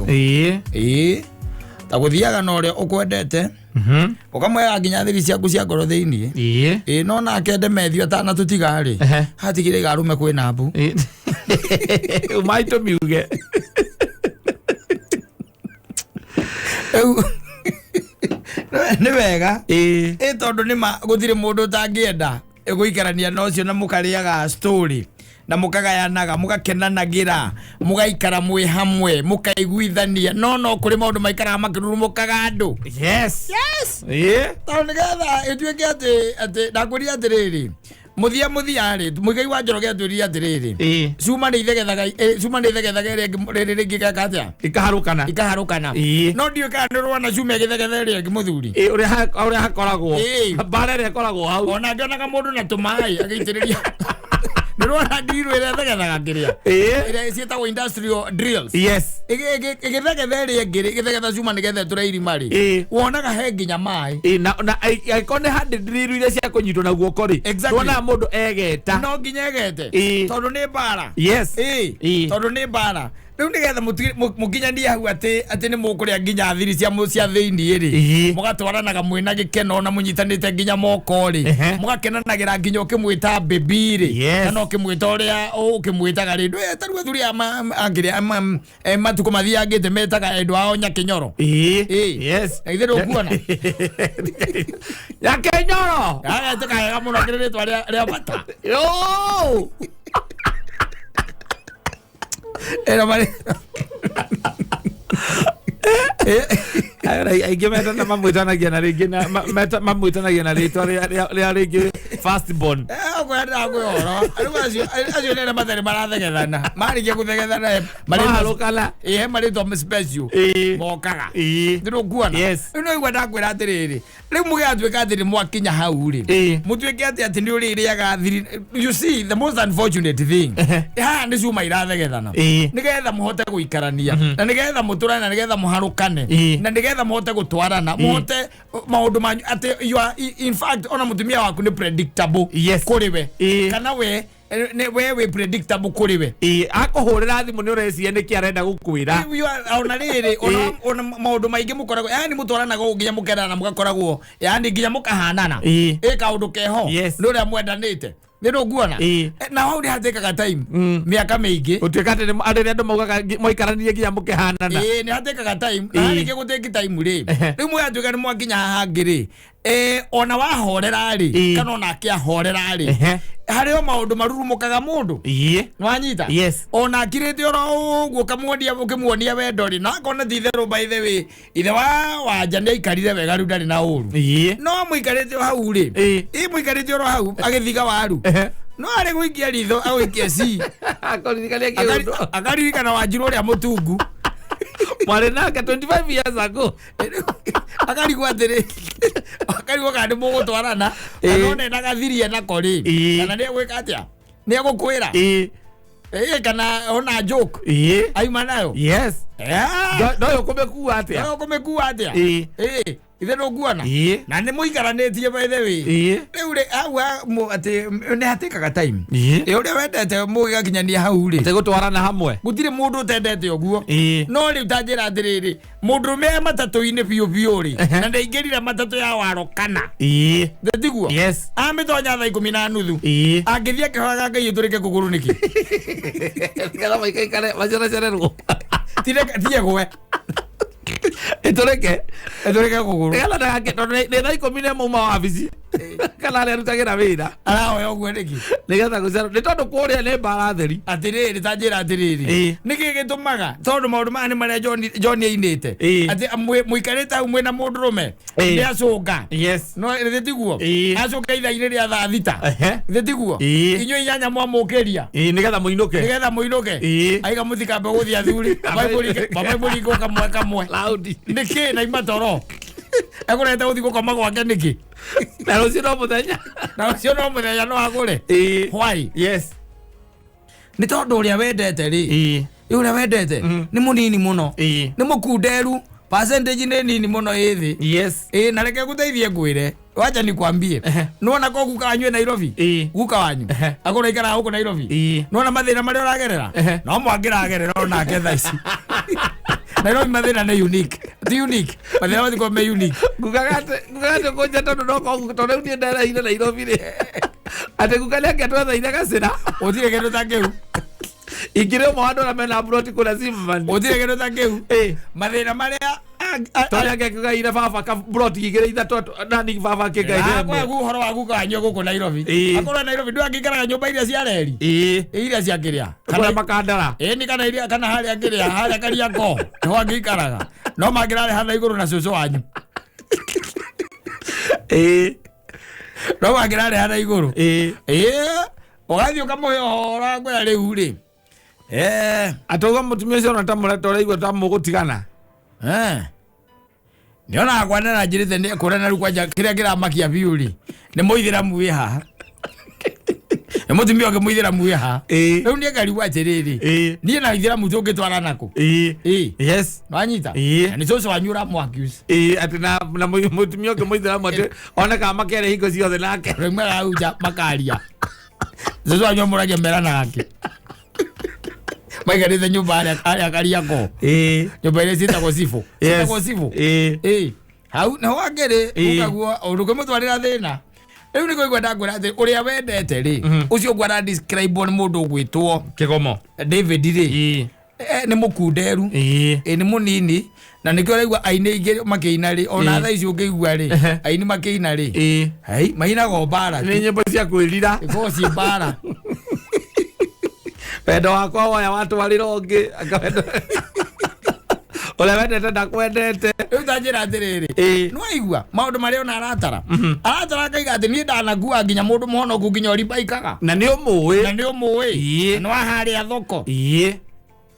Mũndũ ĩĩ, ta gũthiaga na ũrĩa ũkwendete, ũkamwega nginya thiri ciaku cia ngoro thĩiniĩ. Ĩĩ, no nake ndemethio atanatũtiga rĩ, hatigire igarume kwĩna mbu. Umai tũmiuge. Rĩu nĩ wega, ĩ tondũ nĩ ma gũtirĩ mũndũ ũtangĩenda gũikarania na ũcio, na mũkarĩaga story na mũkagayanaga, mũgakenanagĩra, mũgaikara mwĩ hamwe, mũkaiguithania, no kũrĩ maũndũ maikaraga makĩrurumũkaga andũ. Yes. Tondũ nĩgetha ĩtuĩke atĩ ndakwĩrire atĩrĩrĩ, mũthia mũthia rĩ, Mũigai wa Njoroge atwĩrire atĩrĩrĩ, cuma nĩ ithegethaga, cuma nĩ ithegethaga ĩrĩa ĩngĩ, rĩrĩ rĩngĩ ĩgeka atĩa? Ikaharũkana. Ikaharũkana. No ndiũĩ kana nĩ ũrona cuma ĩgĩthegetha ĩrĩa ĩngĩ, mũthuri. Ĩĩ, ũrĩa hakoragwo mbara ĩrĩa ĩkoragwo hau. Ona ngĩonaga mũndũ na tũmaĩ agĩitĩrĩria, nĩ ũrona ndirũ ĩrĩa ĩthegethaga kĩrĩa ĩrĩa ciĩtagwo industrial drills, ĩgĩthegetha ĩrĩa ĩngĩ rĩ, ĩgĩthegetha cuma nĩgetha ĩtũre irima rĩ, wonaga he nginya maĩ. Ĩĩ, na angĩkorwo nĩ handĩ drill iria cia kũnyitwo na guoko rĩ, wonaga mũndũ egeta. No nginya egete, tondũ nĩ mbara. Tondũ nĩ mbara. Rĩu nĩgetha mũkinyanie hau atĩ nĩ mũkũrĩa nginya thiri cia thĩiniĩ rĩ, mũgatwaranaga mwĩna gĩkeno na mũnyitanĩte nginya moko rĩ, mũgakenanagĩra nginya ũkĩmwĩta baby rĩ, kana ũkĩmwĩta ũrĩa ũkĩmwĩtaga rĩ. Ndũĩ ta rĩu athuri aya angĩrĩa matukũ mathiangĩte metaga endwa ao nyakĩnyoro. Na githĩ ndũkuona? Nyakĩnyoro. Agetĩka wega mũno, kĩrĩ rĩtwa rĩa bata. Yo! Ĩno marĩ Aingĩ metana mamwĩtanagia na rĩngĩ na mamwĩtanagia na rĩtwa rĩa rĩngĩ first born. Kwenda kwĩ ũhoro rĩu acio nĩ arĩa matarĩ marathegethana, marĩkia gũthegethana Maharũkana. Ĩ, he marĩtwa special mokaga. Ndĩrũkuona? Yes. Rĩu no igua ndakwĩra atĩrĩrĩ, rĩu mũgĩgatuĩka atĩ nĩ mwakinya hau rĩ, mũtuĩke atĩ nĩ ũrĩrĩaga thiri. You see, the most unfortunate thing haha nĩ cuma irathegethana. Nĩgetha mũhote gũikarania, na nĩgetha mũtũrane, na nĩgetha mũharũkane, na nĩgetha mũhote gũtwarana, mũhote maũndũ manyu atĩ you are, in fact, ona mũtumia waku nĩ predictable kũrĩ we, kana we nĩ we wĩ predictable kũrĩ we. Ĩĩ, akũhũrĩra thimũ nĩ ũreciria nĩkĩ arenda gũkwĩra. You ona rĩrĩ, ona maũndũ maingĩ mũkoragwo, yani mũtwaranaga ũguo nginya mũkendana, mũgakoragwo yani nginya mũkahanana. Ĩ kaũndũ keho. Nĩ ũrĩa mwendanĩte, nĩ ndũkuona? Na hau nĩ hatĩkaga time, mĩaka mĩingĩ. Gũtuĩka atĩ rĩrĩa andũ maugaga mwaikaranirie nginya mũkĩhanana. Ĩĩ, nĩ hatĩkaga time, na harĩkia gũtĩki time rĩ, rĩu mũgatuĩka nĩ mwakinya haha hangĩ rĩ, ona wahorera rĩ, kana ona akĩahorera rĩ, harĩ o maũndũ marurumũkaga mũndũ. Nwanyita? Yes. Ona akirĩte oro ũguo, ũkamuonia, ũkĩmuonia wendo rĩ, na akona ti itherũ, by the way, ithe wa wanja nĩ aikarire wega, rĩu ndarĩ na ũru. No mũikarĩte o hau rĩ, ĩ mũikarĩte oro hau agĩthiga waru, no arĩ gũikia ritho agũikia ci. Akũririkania kĩũndũ. Akaririkana Wanjirũ ũrĩa mũtungu. Mwarĩ nake 25 years ago. Akarigwo atĩrĩ, akarigwo kana nĩ mũgũtwarana, kana ona ena gathirie nako rĩ, kana nĩ egwĩka atĩa, nĩ egũkwĩra, ĩ kana ona joke aima nayo. No ũkũmĩkua atĩa? No ũkũmĩkua atĩa? Ĩ ithe ndũkuona? Na nĩ mũikaranĩtie, by the way. Rĩu rĩ, hau atĩ nĩ hatĩkaga time. Ĩ ũrĩa wendete mũgĩgakinyania hau rĩ, Atĩ gũtwarana hamwe. Gũtirĩ mũndũ ũtendete ũguo. No rĩu ta njĩra atĩrĩrĩ, mũndũrũme e matatũ-inĩ biũ biũ rĩ, na ndaingĩrire matatũ ya warokana, tiguo? Yes. Amĩtonya thaa 10:30, angĩthiĩ akĩhoyaga Ngai ĩtũrĩke kũgũrũ nĩkĩ? Nĩgetha maikaikare maceracererwo. Tiegwe. Ĩtũrĩke. Ĩtũrĩke kũgũrũ. Nĩgetha ndagake, tondũ nĩ thaa 11 uma wabici kana harĩa arutagĩra wĩra. Arahoya ũguo nĩkĩ? Nĩgetha gũcera, nĩ tondũ kũrĩa nĩ mbara theri. Atĩrĩrĩ, ta njĩra atĩrĩrĩ, nĩkĩ gĩtũmaga, tondũ maũndũ maya nĩ marĩa John ainĩte, atĩ mũikarĩte hau mwĩna mũndũrũme, nĩ acũnga. No githĩ tiguo? Acũnga ithaa-inĩ rĩa thaa 6. Githĩ tiguo? Inyuĩ 8 mwamũkĩria. Ĩĩ, nĩgetha mũinũke. Nĩgetha mũinũke. Aiga mũtikambe gũthiĩ athuri, bambai mũringwo kamwe kamwe. Laudi. Nĩkĩ na imatoro ekũrete gũthiĩ gũkoma gwake nĩkĩ? Na rũciũ no mũthenya. Na ũcio no mũthenya, no agũre. Why? Nĩ tondũ ũrĩa wendete rĩ, ĩ ũrĩa wendete nĩ mũnini mũno, nĩ mũkunderu, percentage nĩ nini mũno, ĩ thĩ. Ĩ na reke ngũteithie, ngwĩre, wacha nikwambie. Nĩwona ko guka wanyu e Nairobi? Guka wanyu akorwo aikaraga gũkũ Nairobi. Nĩwona mathĩna marĩa ũragerera, no mwangĩragerera onake thaa ici. Nairobi mathĩna nĩ unique, ti unique, mathĩna matikorwo me unique. Ngugaga atĩ kũnja tondũ no tondũ rĩu niĩ ndereire Nairobi rĩ, atĩ guka nĩ angĩatwetheire gacĩra. Gũtirĩ kĩndũ ta kĩu. Ingĩrĩ ũmwe wa andũ arĩa mena mburoti kũrĩa Zimmerman. Gũtirĩ kĩndũ ta kĩu. Ĩ. Mathĩna marĩa Tondũ angĩakĩgaire baba ka mburoti igĩrĩ ithatũ, nani baba akĩgaire ĩmwe. Kwagu ũhoro wa guka wanyu gũkũ Nairobi. Ĩ. Akorwo Nairobi ndũ angĩikaraga nyũmba iria cia reri. Ĩ. Iria cia kĩrĩa. Kũrĩa makandara. Ĩni kana iria kana harĩa kĩrĩa harĩa Kariakoo nĩho angĩikaraga, no mangĩrarĩ hana igũrũ na cũcũ wanyu. Ĩ. No mangĩrarĩ hana igũrũ. Ĩ. Ĩ, ũgathiĩ ũkamũhe ũhoro akwĩra rĩu rĩ, Atauga mũtumia ũcio ona ta mũreta ũraigua ta mũgũtigana. Nĩonaga kwana njĩrĩte nĩ kũrĩa rĩu kwanja kĩrĩa kĩramakia biũ rĩ nĩ mũithĩramu wĩ haha, nĩ mũtumia ũngĩ mũithĩramu wĩ haha. Ĩ. Rĩu niĩ ngarigwo atĩrĩrĩ, Ĩ. niĩ na ithĩramu tũngĩtwarana kũ? Ĩ. Ĩ. Yes. Nwanyita? Ĩ. Na nĩ cũcũ wanyu ũramũ-accuse. Ĩ, atĩ na mũtumia ũngĩ mũithĩramu atĩ onekaga makere hingo ciothe nake. Rĩu hau nja makaria, cũcũ wanyu amũragia meranaga kĩ maikarĩte nyũmba harĩa Kariakoo. Ĩ. Nyũmba iria ciĩtagwo cibũ. Yes. Ciĩtagwo cibũ. Ĩ. Ĩ, hau nĩho akĩrĩ. Ĩ. Ũkaguo ũndũkĩmũtwarĩra thĩna rĩu nĩ kũigua ndakwĩra atĩ ũrĩa wendete rĩ, ũcio ũguo aradescribe nĩ mũndũ ũgwĩtwo Kĩgomo. David rĩ. Ĩ. Nĩ mũkunderu. Ĩ. Ĩ, nĩ mũnini na nĩkĩo ũraigua aini aingĩ makĩina rĩ, ona Ĩ. thaa ici ũngĩigua rĩ, Ehe. aini makĩina rĩ, Ĩ. hai mainaga o mbara Nĩ nyĩmbo cia kwĩrira. Ikoragwo ciĩ mbara. Wendo wakwa woya watwarĩra ũngĩ. Ũrĩa wendete ndakwendete. Rĩu ta njĩra atĩrĩrĩ, Ĩ. nĩwaigua maũndũ marĩa ona aratara aratara, akaiga atĩ niĩ ndanakua nginya mũndũ mũhonoku nginya ũrimbaikaga. Na nĩ ũmũĩ. Na nĩ ũmũĩ. Ĩ. Na nĩ waharĩa thoko. Ĩ.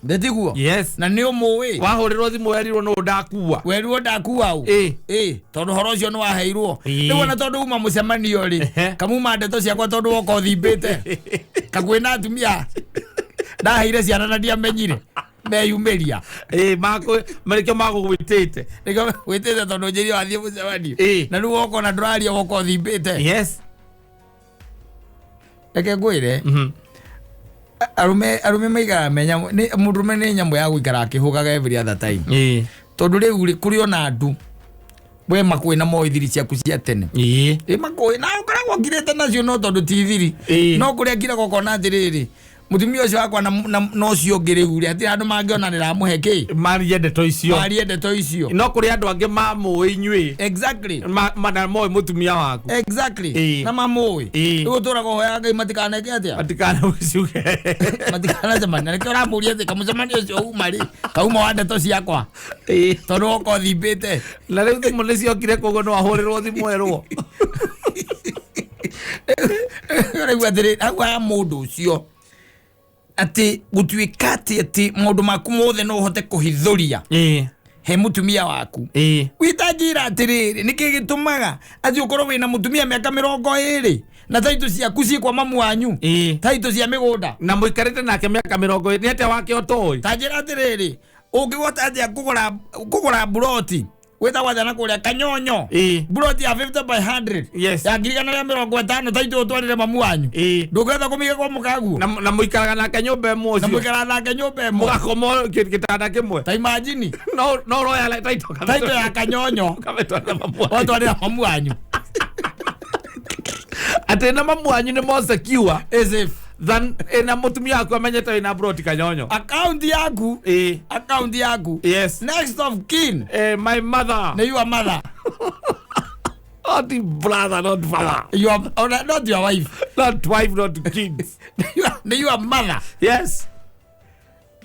Ndĩtiguo? Yes. Na nĩ ũmũĩ. Wahũrĩrwo thimũ werirwo nũ ndakua. Werirwo ndakua ũ. Ĩ. Ĩ, tondũ ũhoro ũcio nĩ waheirwo. Ĩ. Rĩu ona tondũ uma mũcemanio rĩ, Ehe. kamuma ndeto ciakwa tondũ woka ũthimbĩte kakuĩ na atumia ndaheire ciana na ndiamenyire meyumĩria. Ĩ, makũ marĩkĩo magũgwĩtĩte. Nĩkĩo wĩtĩte tondũ njĩrie wathiĩ mũcemanio. Ĩ. Na rĩu woka ona ndũraria, woka ũthimbĩte. Yes. Reke ngwĩre, arũme maikaraga me nyamũ, mũndũrũme nĩ nyamũ ya gũikara akĩhũgaga every other time. Ĩ. Tondũ rĩu rĩ, kũrĩ ona andũ we makũĩ na moĩ thiri ciaku cia tene. Ĩ. Ĩ, makũĩ na ũkoragwo ngirĩte nacio, no tondũ ti thiri. Ĩ. No kũrĩa ngiraga ũkona atĩrĩrĩ, mũtumia ũcio wakwa na ũcio ũngĩ rĩu rĩ, hatirĩ handũ mangĩona nĩramũhe kĩ. Marie ndeto icio. Marie ndeto icio. No kũrĩ andũ angĩ mamũĩ inyuĩ. Exactly. Na moĩ mũtumia waku. Exactly. Ĩ. Na mamũĩ. Ĩ. Rĩu ũtũraga ũhoyaga Ngai matikaneke atĩa. Matikana gũciuge. Matikanacemania. Na nĩkĩo ũramũria atĩ kamũcemanio ũcio uma rĩ, kauma wa ndeto ciakwa. Ĩ. Tondũ woka ũthimbĩte. Na rĩu thimũ nĩ ciokire, koguo no ahũrĩrwo thimũ erwo. Ũraigua atĩrĩ hau ha mũndũ ũcio atĩ gũtuĩka atĩ maũndũ maku mothe no ũhote kũhithũria Ĩ. he mũtumia waku. Ĩ. Wĩta njĩra atĩrĩrĩ, nĩkĩ gĩtũmaga atĩ ũkorwo wĩna mũtumia mĩaka 20 na taitũ ciaku ciĩ kwa mamu wanyu? Ĩ. Taitũ cia mĩgũnda. Na mũikarĩte nake mĩaka 20, nĩ atĩa wake ũtoĩ? Ta njĩra atĩrĩrĩ, ũngĩhota atĩa kũgũra mburoti wĩtagwo atĩa na kũrĩa Kanyonyo? Ĩ. Mburoti ya 50 by 100 Yes. ya 150,000, taitũ ũtwarĩre mamu wanyu. Ĩ. Ndũngĩhota kũmĩiga kwa mũkaguo. Na mũikaraga nake nyũmba ĩmwe Na ũcio. mũikaraga nake nyũmba ĩmwe. Mũgakoma gĩtanda kĩmwe. Ta imagine. No ũroya taitũ. Taitũ ya Kanyonyo. Ũkamĩtwarĩra mamu wanyu. Watwarĩra mamu wanyu. Atĩ na mamu wanyu nĩ more secure As if than ĩna mũtumia waku amenyete wĩna broti Kanyonyo. Akaunti yaku. Ĩ. Akaunti yaku. Yes. Next of kin. My mother. Nĩ your mother. Not the brother, not father. Your, oh, not your wife. Not wife, not kids. Nĩ your mother. Yes.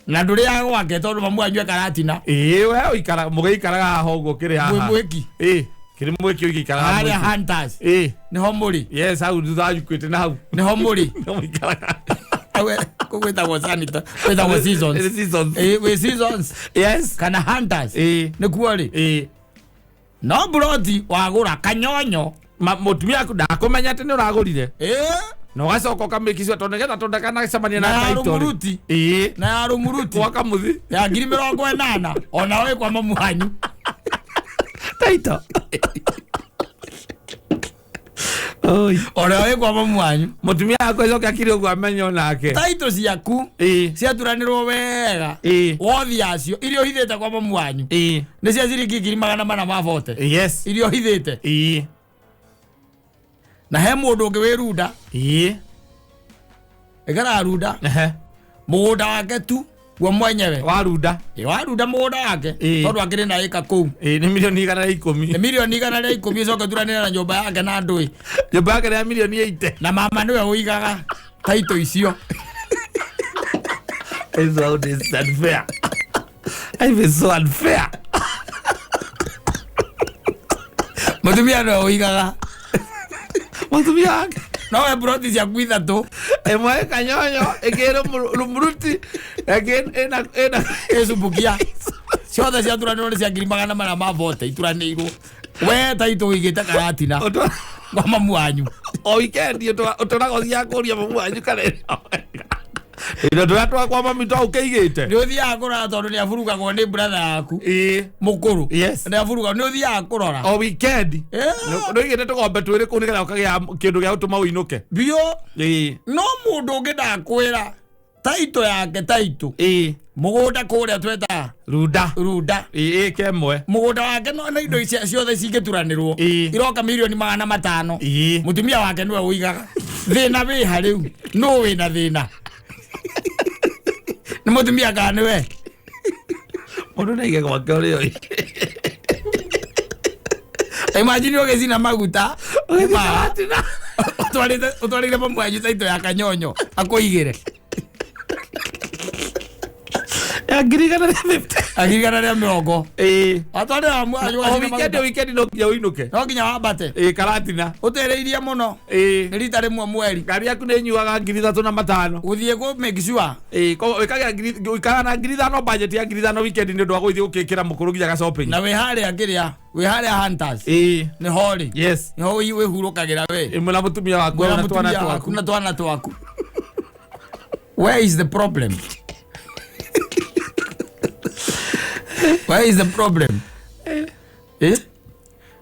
Na ndũrĩaga gwake tondũ mamu wanyu ekaratina. Ĩ, we ũikara mũgĩikaraga haha ũguo kĩrĩ haha. Mwĩ mwĩki. Ĩ, kĩrĩ mwĩki ũgĩikaraga Harĩa mwĩki. Hunters. Ĩ. Nĩho mũrĩ. Yes, hau thutha wa Equity na hau. Nĩho mũrĩ. No mũikaraga. Kũu gwĩtagwo sanita, gwĩtagwo Seasons. Ĩ, Seasons. Ĩ, wĩ Seasons. Yes. Kana Hunters. Ĩ. Nĩkuo rĩ. Ĩ. No mburoti wagũra Kanyonyo. Mũtumia waku ndakũmenya atĩ nĩ ũragũrire. Ĩ. Na ũgacoka ũkamĩkicua tondũ nĩgetha tondũ ndakanacemania Na na ya title rĩ. Rũmuruti. Ĩ. Na ya Rũmuruti. Gwa Kamuthi. Ya 80,000 ona wĩ kwa mamu wanyu. Taito. Oi. Ona wĩ kwa mamu wanyu. Mũtumia wakwa coke akire ũguo amenye onake. Taito ciaku ciaturanĩrwo wega. Wothi yacio iria ũhithĩte kwa mamu wanyu nĩ cia ciringi 440,000. Yes. Iria ũhithĩte. Na he mũndũ ũngĩ wĩ Runda. Ĩkaraga Runda. Mũgũnda wake tu guo mwenyewe. Wa Runda. Wa Runda mũgũnda wake. Tondũ akĩrĩ na ĩka kũu. Nĩ 110,000,000. Nĩ 110,000,000 ĩcoke ĩturanĩre na nyũmba yake na ndũĩ. Nyũmba yake nĩ ya 80,000,000. Na mama nĩwe ũigaga taito icio. It's all this unfair. I feel so unfair. Mũtumia nĩwe ũigaga. Mũtumia wake. No we broti ciaku ithatũ. Ĩmwe ĩ Kanyonyo, ĩngĩ ĩ Rumuruti, ĩngĩ ĩna ĩcumbukia. Ciothe ciaturanĩrwo nĩ cia 440,000 ituranĩirwo. We taito ũigĩte Karatina. Kwa mamu wanyu. O weekend ũtũraga ũthiaga kũria mamu wanyu kana indo tũrĩa twa kwa mami twa ũkĩigĩte. Nĩ ũthiaga kũrora tondũ nĩ aburugagwo nĩ brother yaku. Mũkũrũ. Yes. Nĩ aburugagwo, nĩ ũthiaga kũrora. O weekend. Nĩ ũigĩte tũgombe twĩrĩ kũu nĩgetha ũkagĩa kĩndũ gĩa gũtũma ũinũke. Biũ. No mũndũ ũngĩ ndakwĩra taito yake taito. Mũgũnda kũrĩa twetaga Runda. Runda. Ĩka ĩmwe. Mũgũnda wake no na indo icio ciothe cingĩturanĩrwo. Iroka 500,000,000. Mũtumia wake nĩwe ũigaga. Thĩna wĩha rĩu. Nũ wĩna thĩna? Nĩ mũtumia kana nĩwe? Mũndũ nĩaige gwake ũrĩa oĩ. Imagine ũgĩcina maguta. Ũgĩcina matina. Ũtwarĩire mamu wanyu taito ya Kanyonyo akũigĩre. Ya 150,000. 150,000. Atwarĩra mamu wanyu O ũgacina weekend, maguta. weekend no nginya ũinũke. No nginya wambate. Karatina. Ũtereirie mũno. Nĩ rita rĩmwe mweri. Ngari yaku nĩ ĩnyuaga 3,500. Gũthiĩ kũ make sure. Wĩkagĩra ngiri, ũikaraga na 5,000 budget ya 5,000 weekend nĩ ũndũ wa gũthiĩ gũkĩkĩra mũkũrũ nginya ga shopping. Na wĩ harĩa kĩrĩa, wĩ harĩa Hunters. Nĩ ho rĩ. Yes. Nĩ ho wĩhurũkagĩra we. Mwĩna mũtumia waku Mwĩna na twana mũtumia twaku. waku na twana twaku. Where is the problem? Where is the problem?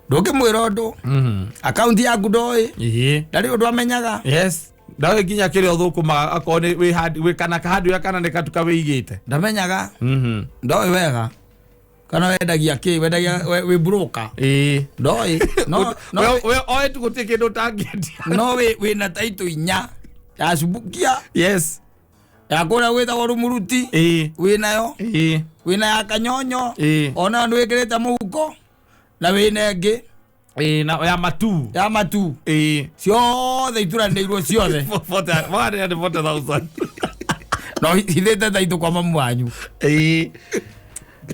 Ndũngĩmwĩra ũndũ. Akaunti yaku ndoĩ. Ndarĩ ũndũ amenyaga. Yes. Ndoĩ nginya kĩrĩa ũthũkũmaga akorwo nĩ wĩ handi, wĩ kana hardware kana nĩ katuka wĩigĩte. Ndamenyaga. Ndoĩ wega. Kana wendagia kĩ? Wendagia wĩ broker. Ndoĩ. No, no. We oĩ tu gũtirĩ kĩndũ ũtangĩendia. No wĩna taito inya. Ya Cumbukia. Yes. Ya kũrĩa gwĩtagwo Rumuruti. Wĩnayo. Wĩna ya Kanyonyo. Onayo nĩ wĩkĩrĩte mũhuko. Na wĩna ĩngĩ. Na ya Matu. Ya Matu. Ciothe ituranĩirwo ciothe. 440,000. No hithĩte taito kwa mamu wanyu.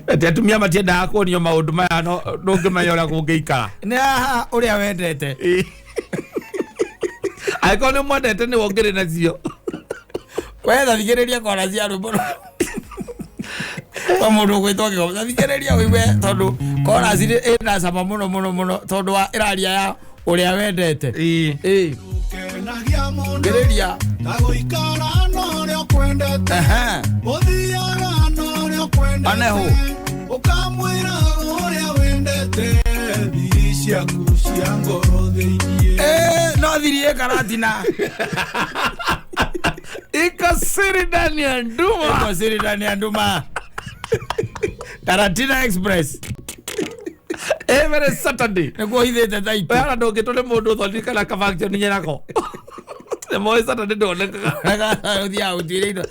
Ati atumia matiendaga kuonio maũndũ maya no ndũngĩmenya ũrĩa kũngĩikara. Nĩ haha ũrĩa wendete. Angĩkorwo nĩ mwendete nĩwe ũngĩrĩ nacio. We thikĩrĩria kora cia rwĩmbo rwa mũndũ ũgwĩtwo Kĩgombe. Thikĩrĩria ũigue tondũ kora ĩna cama mũno mũno mũno tondũ wa ĩraria ya ũrĩa wendete. Kenagia mũndũ. Thikĩrĩria. Ta gũikara na ũrĩa ũkwendete. Ũthiaga na ũrĩa ũkwendete. Oneho. Ũkamwĩra ũrĩa wendete. Thiri ciaku cia ngoro thĩiniĩ. No thiri ĩ Karatina. Iko siri ndani ya nduma. Iko siri ndani ya nduma. Karatina Express. Every Saturday. Nĩguo hithĩte taito. We ona ndũngĩtwo nĩ mũndũ ũthoni kana ka-function nako. Nĩ moĩ Saturday ndonekaga. Ũthiaga gũtuĩria indo.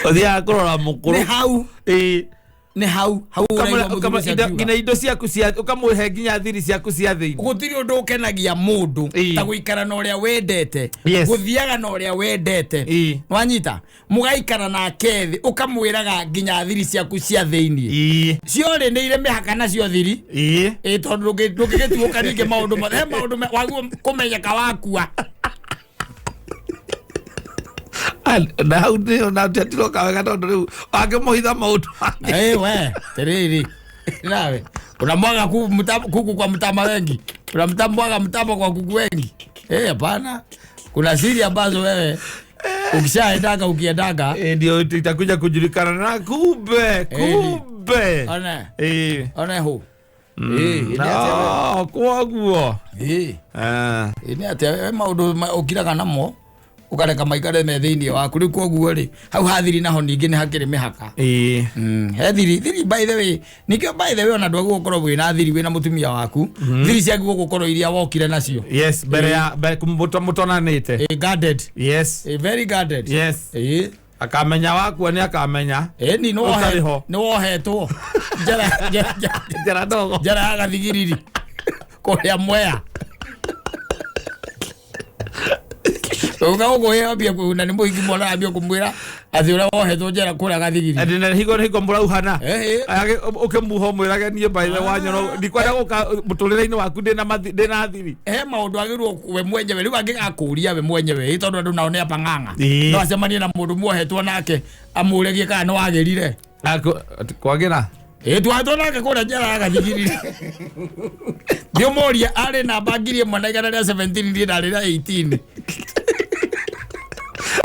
Ũthiaga kũrora mũkũrũ. Nĩ hau. Nĩ hau. Hau ũraigua mũthuri ũcio akiuga. Nginya indo ciaku cia, ũkamũhe nginya thiri ciaku cia thĩinĩ. Gũtirĩ ũndũ ũkenagia mũndũ ta gũikara na ũrĩa wendete. Gũthiaga na ũrĩa wendete. Wanyita? Mũgaikara nake thĩ, ũkamwĩraga nginya thiri ciaku cia thĩinĩ. Ciorĩ nĩ irĩ mĩhaka nacio thiri. Tondũ ndũngĩgĩtuũka ningĩ maũndũ mothe. He maũndũ waguo kũmenyeka wakua. Na hau nĩho na tiroka wega tondũ rĩu angĩmũhitha maũndũ make. We, teriri. Nawe, unamwaga kuku kwa mtama wengi. Unamwaga mtama kwa kuku wengi. Hapana. Kuna siri ambazo wewe ukishaendaga ukiendaga. Ndio itakuja kujulikana na kumbe, kumbe. One. One hu. Ĩ, nĩ atĩa we? No, kwoguo. Ĩ. Ah. Ĩ, nĩ atĩa we maũndũ ũkiraga namo ũkareka maikare me thĩinĩ waku. Rĩu koguo rĩ, hau hathiri naho ningĩ nĩ hakĩrĩ mĩhaka. Ĩĩ. He thiri thiri, by the way, nikĩo, by the way, ona ndwagĩrĩirwo gũkorwo wĩna thiri wĩna mũtumia waku. Thiri ciagĩrĩirwo gũkorwo iria wokire nacio. Yes, mbere ya mbere mũtonanĩte. Ĩ, guarded. Yes. Ĩ, very guarded. Yes. Ĩ. Akamenya wakua nĩ akamenya. Ĩ, ni Ũtarĩ ho. nĩ wohetwo njera njera- njera Njera ndogo. njera ya gathigiriri kũrĩa Mwea, uga ũguo ambia na nĩ mũhiki mwana ambia kũmwĩra atĩ ũrĩa wohetwo njera kũrĩa gathigiriri. Atĩ na hingo hingo mũrauhana. Ĩ, ĩ. Ũkĩmuha ũmwĩrage niĩ by the wanyoro ndikwenda gũka mũtũrĩre-inĩ waku ndĩna ndĩna thiri. He maũndũ agĩrwo we mwenyewe rĩu angĩgakũria we mwenyewe, ĩ, tondũ andũ nao nĩ apang'ang'a. Ĩ. No acemanie na mũndũ muohetwo nake amũregie kana nĩ wagĩrire. Kwagĩra. Ĩ, twahetwo nake kũrĩa njera ya gathigiriri, ndiũmũria arĩ namba 1117, niĩ ndarĩ na 18.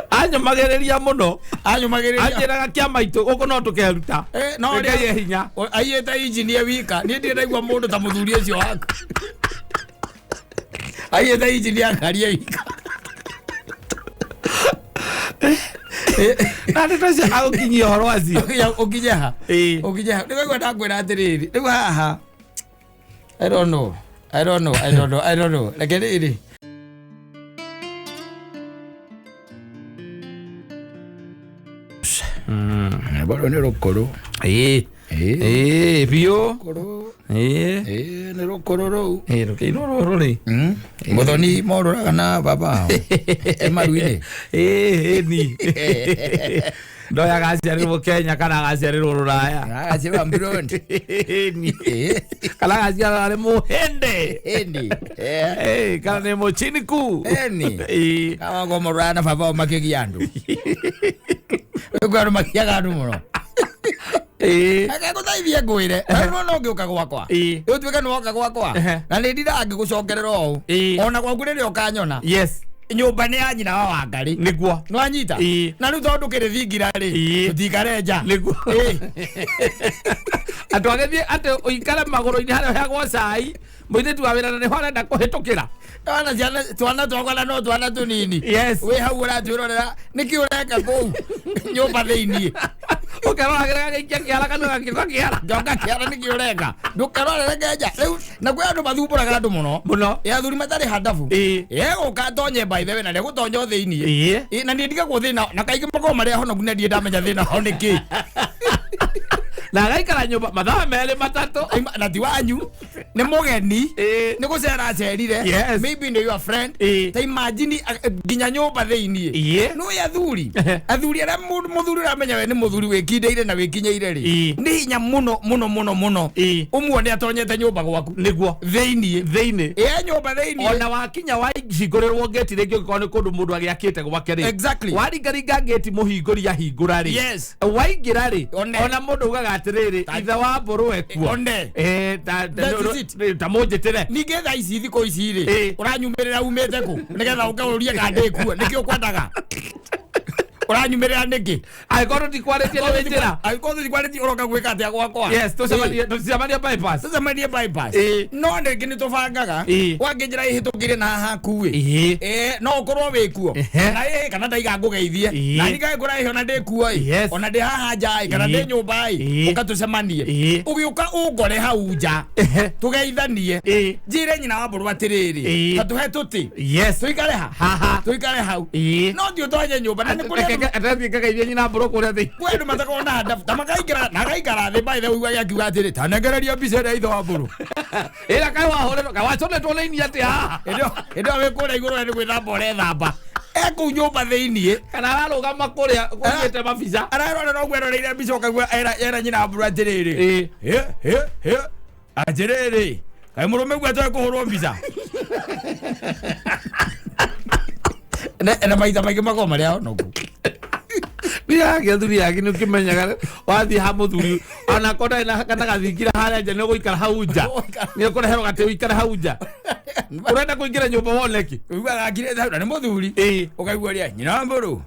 Anyũmagĩrĩria mũno. Anyũmagĩrĩria. Anjĩraga kĩama itũ gũkũ no tũkeruta. Eh, no Ngai e hinya. Aiyĩte injinia wika. Niĩ ndirĩ ndaigua mũndũ ta mũthuri ũcio waku aiyĩte injinia ngari e wika. Na ndeto cio agũkinyia ũhoro acio. Ũkinye ha? Ĩĩ. Ũkinye ha? Nĩwaigua ndakwĩra atĩrĩrĩ, rĩu haha I don't know, I don't know, I don't know, I don't know. Reke rĩrĩ. Bado nĩ rũkũrũ. Ĩĩ. Ĩĩ biũ. Rũkũrũ. Ĩĩ. Ĩĩ, nĩ rũkũrũ rũu. Ĩĩ, rũkĩinwo rũrũ rĩ. Mũthoni morũraga na baba ao e maru-inĩ. Ĩĩ ni ndoya agaciarĩrwo Kenya kana agaciarĩrwo Rũraya. Agaciarĩrwo Burundi. Ĩĩ ni kana agaciarĩrwo arĩ Mũhĩndĩ. Ĩni. Ĩĩ, kana nĩ Mũchiniku. Ĩni. Ĩĩ. Kawago morũraga na baba ao makĩgia andũ. Rĩu andũ makiaga andũ mũno. Ĩĩ. Agegũteithie ngwĩre no no ngĩũka gwakwa. Ĩĩ. Rĩu tuĩke nĩ woka gwakwa na nĩ ndindaga ngĩgũcokerera ũũ. Ona gwaku rĩrĩa ũkanyona, nyũmba nĩ ya nyina wa Wangarĩ. Nĩguo. Nĩwanyita? Na rĩu tondũ ndũkĩrĩ thingira rĩ, tũtikare nja. Nĩguo. Ĩĩ. Andũ agĩthiĩ atĩ ũikare magũrũ-inĩ harĩa ũheagwo cai mũirĩtu wa wĩra na nĩho arenda kũhĩtũkĩra. Twana ciana twana twakwa na no twana tũnini. Yes. Wĩ hau ũratwĩrorera nĩkĩ ũreka kũu nyũmba thĩiniĩ? Ũkeroragĩra gagĩikia kĩara kanua gakĩũka kĩara. Njoka kĩara, nĩkĩ ũreka? Ndũkerorere ngenja rĩu. Na kwĩ andũ mathumbũraga andũ mũno. Mũno. Ĩ, athuri matarĩ handabu. Egũka atonye, by the way, na ndegũtonya o thĩiniĩ. Ĩ, na niĩ ndigagwo thĩna na kaingĩ makoragwo marĩ ahonoku na ndirĩ ndamenya thĩna wao nĩ kĩ. Na agaikara nyũmba mathaa merĩ matatũ. Na ti wanyu, nĩ mũgeni. Nĩ gũcera acerire. Maybe nĩ your friend. Ta imagine nginya nyũmba thĩiniĩ. Nĩ athuri athuri arĩa mũthuri ũramenya we nĩ mũthuri wĩkindĩire na wĩkinyĩire rĩ, nĩ hinya mũno mũno mũno mũno ũmuone atonyete nyũmba gwaku Nĩguo. thĩiniĩ. Thĩinĩ. Ĩ, nyũmba thĩiniĩ. Ona wakinya wahingũrĩrwo ngĩti rĩngĩ ũngĩkorwo nĩ kũndũ mũndũ agĩakĩte gwake rĩ, waringaringa ngĩti mũhingũri ahingũra rĩ, waingĩra rĩ, One. ona mũndũ ugaga atĩrĩrĩ, ithe wa mbũrũ ekuo. One. Eh, That is it. ta mũnjĩtĩre. Ningĩ thaa ici, thikũ ici rĩ, ũranyumĩrĩra umĩte kũ nĩgetha ũke ũrie kana ndĩ kuo? Nĩkĩ ũkwendaga? Ũranyumĩrĩra nĩkĩ? Angĩkorwo tũtikwarĩtie nĩ wĩnjĩra. Angĩkorwo tũtikwarĩtie, ũroka gwĩka atĩa gwakwa? Yes, tũcemanie tũcemanie bypass. Tũcemanie bypass. No rĩngĩ nĩ tũbangaga wangĩnjĩra ĩhĩtũkire na haha kuĩ. Ĩ, no ũkorwo wĩ kuo. Na ĩ, kana ndaiga ngũgeithie. Na ningĩ ngũrahĩ ona ndĩ kuo ĩ, ona ndĩ haha nja ĩ, kana ndĩ nyũmba ĩ, ũka tũcemanie. Ũgĩũka ũngore hau nja, tũgeithanie. Njĩre nyina wa mbũrũ atĩrĩrĩ, ta tũhe tũtĩ, tũikare ha Haha. tũikare hau. No ti ũtonye nyũmba na nĩ kũrĩ andũ Atathiĩ ngakaithie nyina mbũrũ kũrĩa thĩinĩ. Kwĩ andũ matakoragwo na ndabu ta makaingĩra na agaikara thĩ, by the way, ũiguaga akiuga atĩrĩ, tanengereria mbica ĩrĩa ithe wa mbũrũ. Ĩra kaĩ wahũrĩrwo kaĩ waconetwo raini atĩa haha? Hĩndĩ ĩyo wĩ kũrĩa igũrũ nĩ gwĩthamba ũrethamba e kũu nyũmba thĩiniĩ. Kana ararũgama kũrĩa kũigĩte mabica. Ararorera ũguo eroreire mbica, ũkaigua era nyina mbũrũ atĩrĩrĩ, "Hĩ, hĩ, hĩ, atĩrĩrĩ, kaĩ mũrũme guo atoĩ kũhũrwo mbica?" Na maita maingĩ makoragwo marĩ ahonoku. Nĩ athuri yake nĩ ũkĩmenyaga wathiĩ ha mũthuri onakorwo ndarĩ na kana gathingira harĩa nja nĩ ũgũikara hau nja, nĩ ũkũreherwo gatĩ ũikare hau nja, ũrenda kũingĩra nyũmba woneki. Ũiguaga akirĩte hau na nĩ mũthuri. Ũkaigua ũrĩa nyina wa mbũrũ,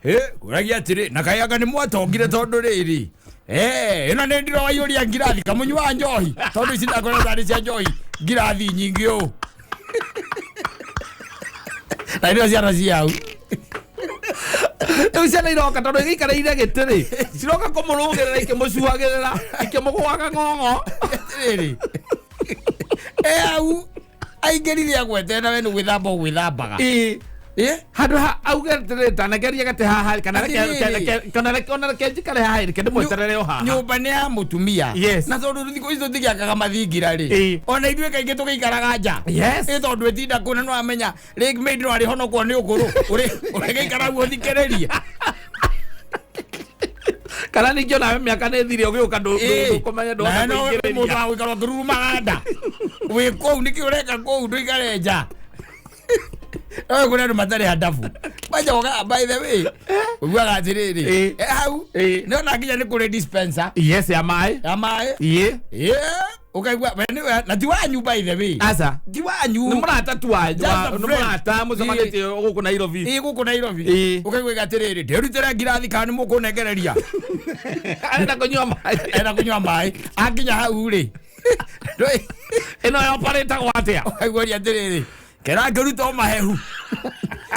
hĩ, kũragia atĩrĩ, na kaĩ anga nĩ mwatongire tondũ rĩrĩ Ĩno nĩ ndiro waiyũria ngirathi kamũnyua njohi tondũ ici ndakwĩra tarĩ cia njohi ngirathi nyingĩ ũũ na irio ciana ciau. Rĩu ciana iroka tondũ igĩikareire gĩtĩ rĩ, ciroka kũmũrũgĩrĩra ikĩmũcuagĩrĩra ikĩmũgũaga ng'ong'o. Atĩrĩrĩ, hau aingĩrire agwete na we nĩ gwĩthamba ũgwĩthambaga. Ĩĩ. Ĩ? Handũ ha auge atĩrĩrĩ, tanegerie gatĩ haha kana Atĩrĩrĩ. kana reke ona reke njikare haha reke ndĩmweterere o haha. Nyũmba nĩ ya mũtumia. Yes. Na tondũ thikũ ici tũtigĩakaga mathingira rĩ, Ĩĩ. ona ithuĩ kaingĩ tũgĩikaraga nja. Yes. Ĩ tondũ ĩtinda kũ na nĩwamenya rĩngĩ maid no arĩhonokwo nĩ ũkũrũ ũrĩgĩikara guo ũthikĩrĩrie. Kana ningĩ onawe mĩaka nĩ ĩthire ũgĩũka ndũkũmenya Na ndũhota no mũndũ kũingĩrĩria. wa gũikara ũkĩrurumaga nda wĩ kũu nĩkĩ ũreka kũu ndũikare nja. No kũrĩ andũ matarĩ handabu majoga by the way ũiguaga atĩrĩrĩ, Ĩ. hau Ĩ. nĩona nginya nĩ kũrĩ dispenser Yes, ya maĩ. ya maĩ. Ĩĩ. Ũkaigua we nĩwe na ti wanyu by the way. Aca. Ti wanyu. Nĩ mũrata tu wanyu. Just a Nĩ friend. mũrata mũcemanĩtie gũkũ Nairobi. Ĩ gũkũ Nairobi. Ĩ. Ũkaigua atĩrĩrĩ, ndĩrutĩra ngirathi kana nĩ mũkũnengereria. Arenda kũnyua maĩ. Enda kũnyua maĩ akinya hau rĩ Ĩno ya oparĩtagwo atĩa? Ũkaiguaria atĩrĩrĩ, kera ngĩruta o mahehu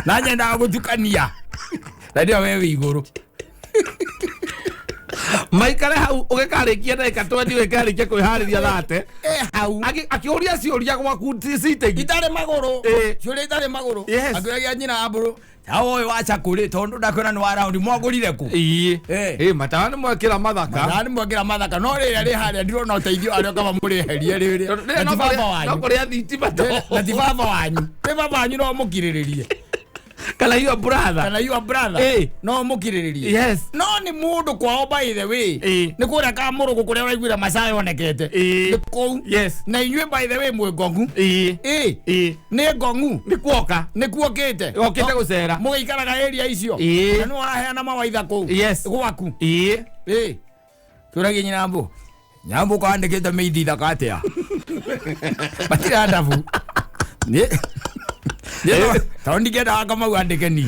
na nyendaga gũtukania na nĩyo we wĩ igũrũ. Maikare hau ũgĩkarĩkia ndagĩka 20 ũgĩkarĩkia kwĩharĩria thate. E hau. Akĩũria ciũria gwaku sitting. Itarĩ magũrũ. Ĩ. Ciũria itarĩ magũrũ. Yes. Akĩũragia nyina wa mbũrũ tawa ũyũ wa cakũrĩ tondũ ndakwĩra nĩ wa raundi mwagũrire kũ. Ĩĩ. Ĩ. Ĩ matawa nĩ mwekĩra mathaka. Mathaa nĩ mwekĩra mathaka no rĩrĩa rĩ harĩa ndirona ũteithio arĩa kaba mũrĩherie rĩrĩa. Tondũ Na rĩrĩa ti no baba kũrĩa- no wanyu. kũrĩa thitima to. Na ti baba wanyu. Nĩ baba wanyu no mũkirĩrĩrie. Kana your brother. Kana your brother. Ĩ. No mũkirĩrĩrie. Yes. No nĩ mũndũ kwao by the way. Ĩ. Nĩ kũrĩa kamũrũgũ kũrĩa ũraiguire macaya yonekete. Ĩ. Nĩ kũu. Yes. Na inyuĩ by the way mwĩ ngong'u. Ĩĩ. Ĩ. Ĩĩ. Nĩ ngong'u. Nĩ kuoka. Nĩ kuokĩte. Okĩte gũcera. Mũgĩikaraga area icio. Ĩ. Na nĩ ũraheana mawaitha kũu. Yes. Gwaku. Ĩĩ. Ĩ. Tũragie nyina mbũ. Nyambo kwandĩkĩte mĩithi thaka atĩa. Matirĩ ndabu. Nĩ. Nĩ tondũ ndingĩendaga Kamau andĩke niĩ.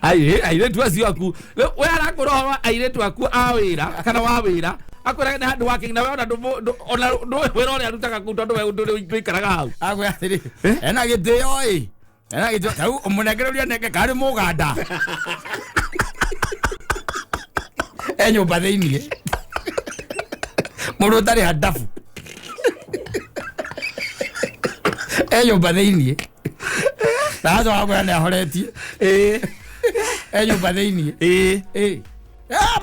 Airĩtu acio aku we arakwĩra ũhoro wa airĩtu aku a wĩra kana wa wĩra akwĩraga nĩ handũ working na we ona ona ndũĩ wĩra ũrĩa arutaga kũu tondũ we ndũikaraga hau. Akwĩra atĩrĩ, ena gĩtĩo ĩ. Ena gĩtĩo rĩu ũmũnengereria nenge karĩ mũganda. E nyũmba thĩiniĩ. Mũndũ ũtarĩ handabu. E nyũmba thĩiniĩ. Na acoka akwĩra nĩ ahoretie. Ĩĩ. E nyũmba thĩiniĩ. Ĩĩ. Ĩ.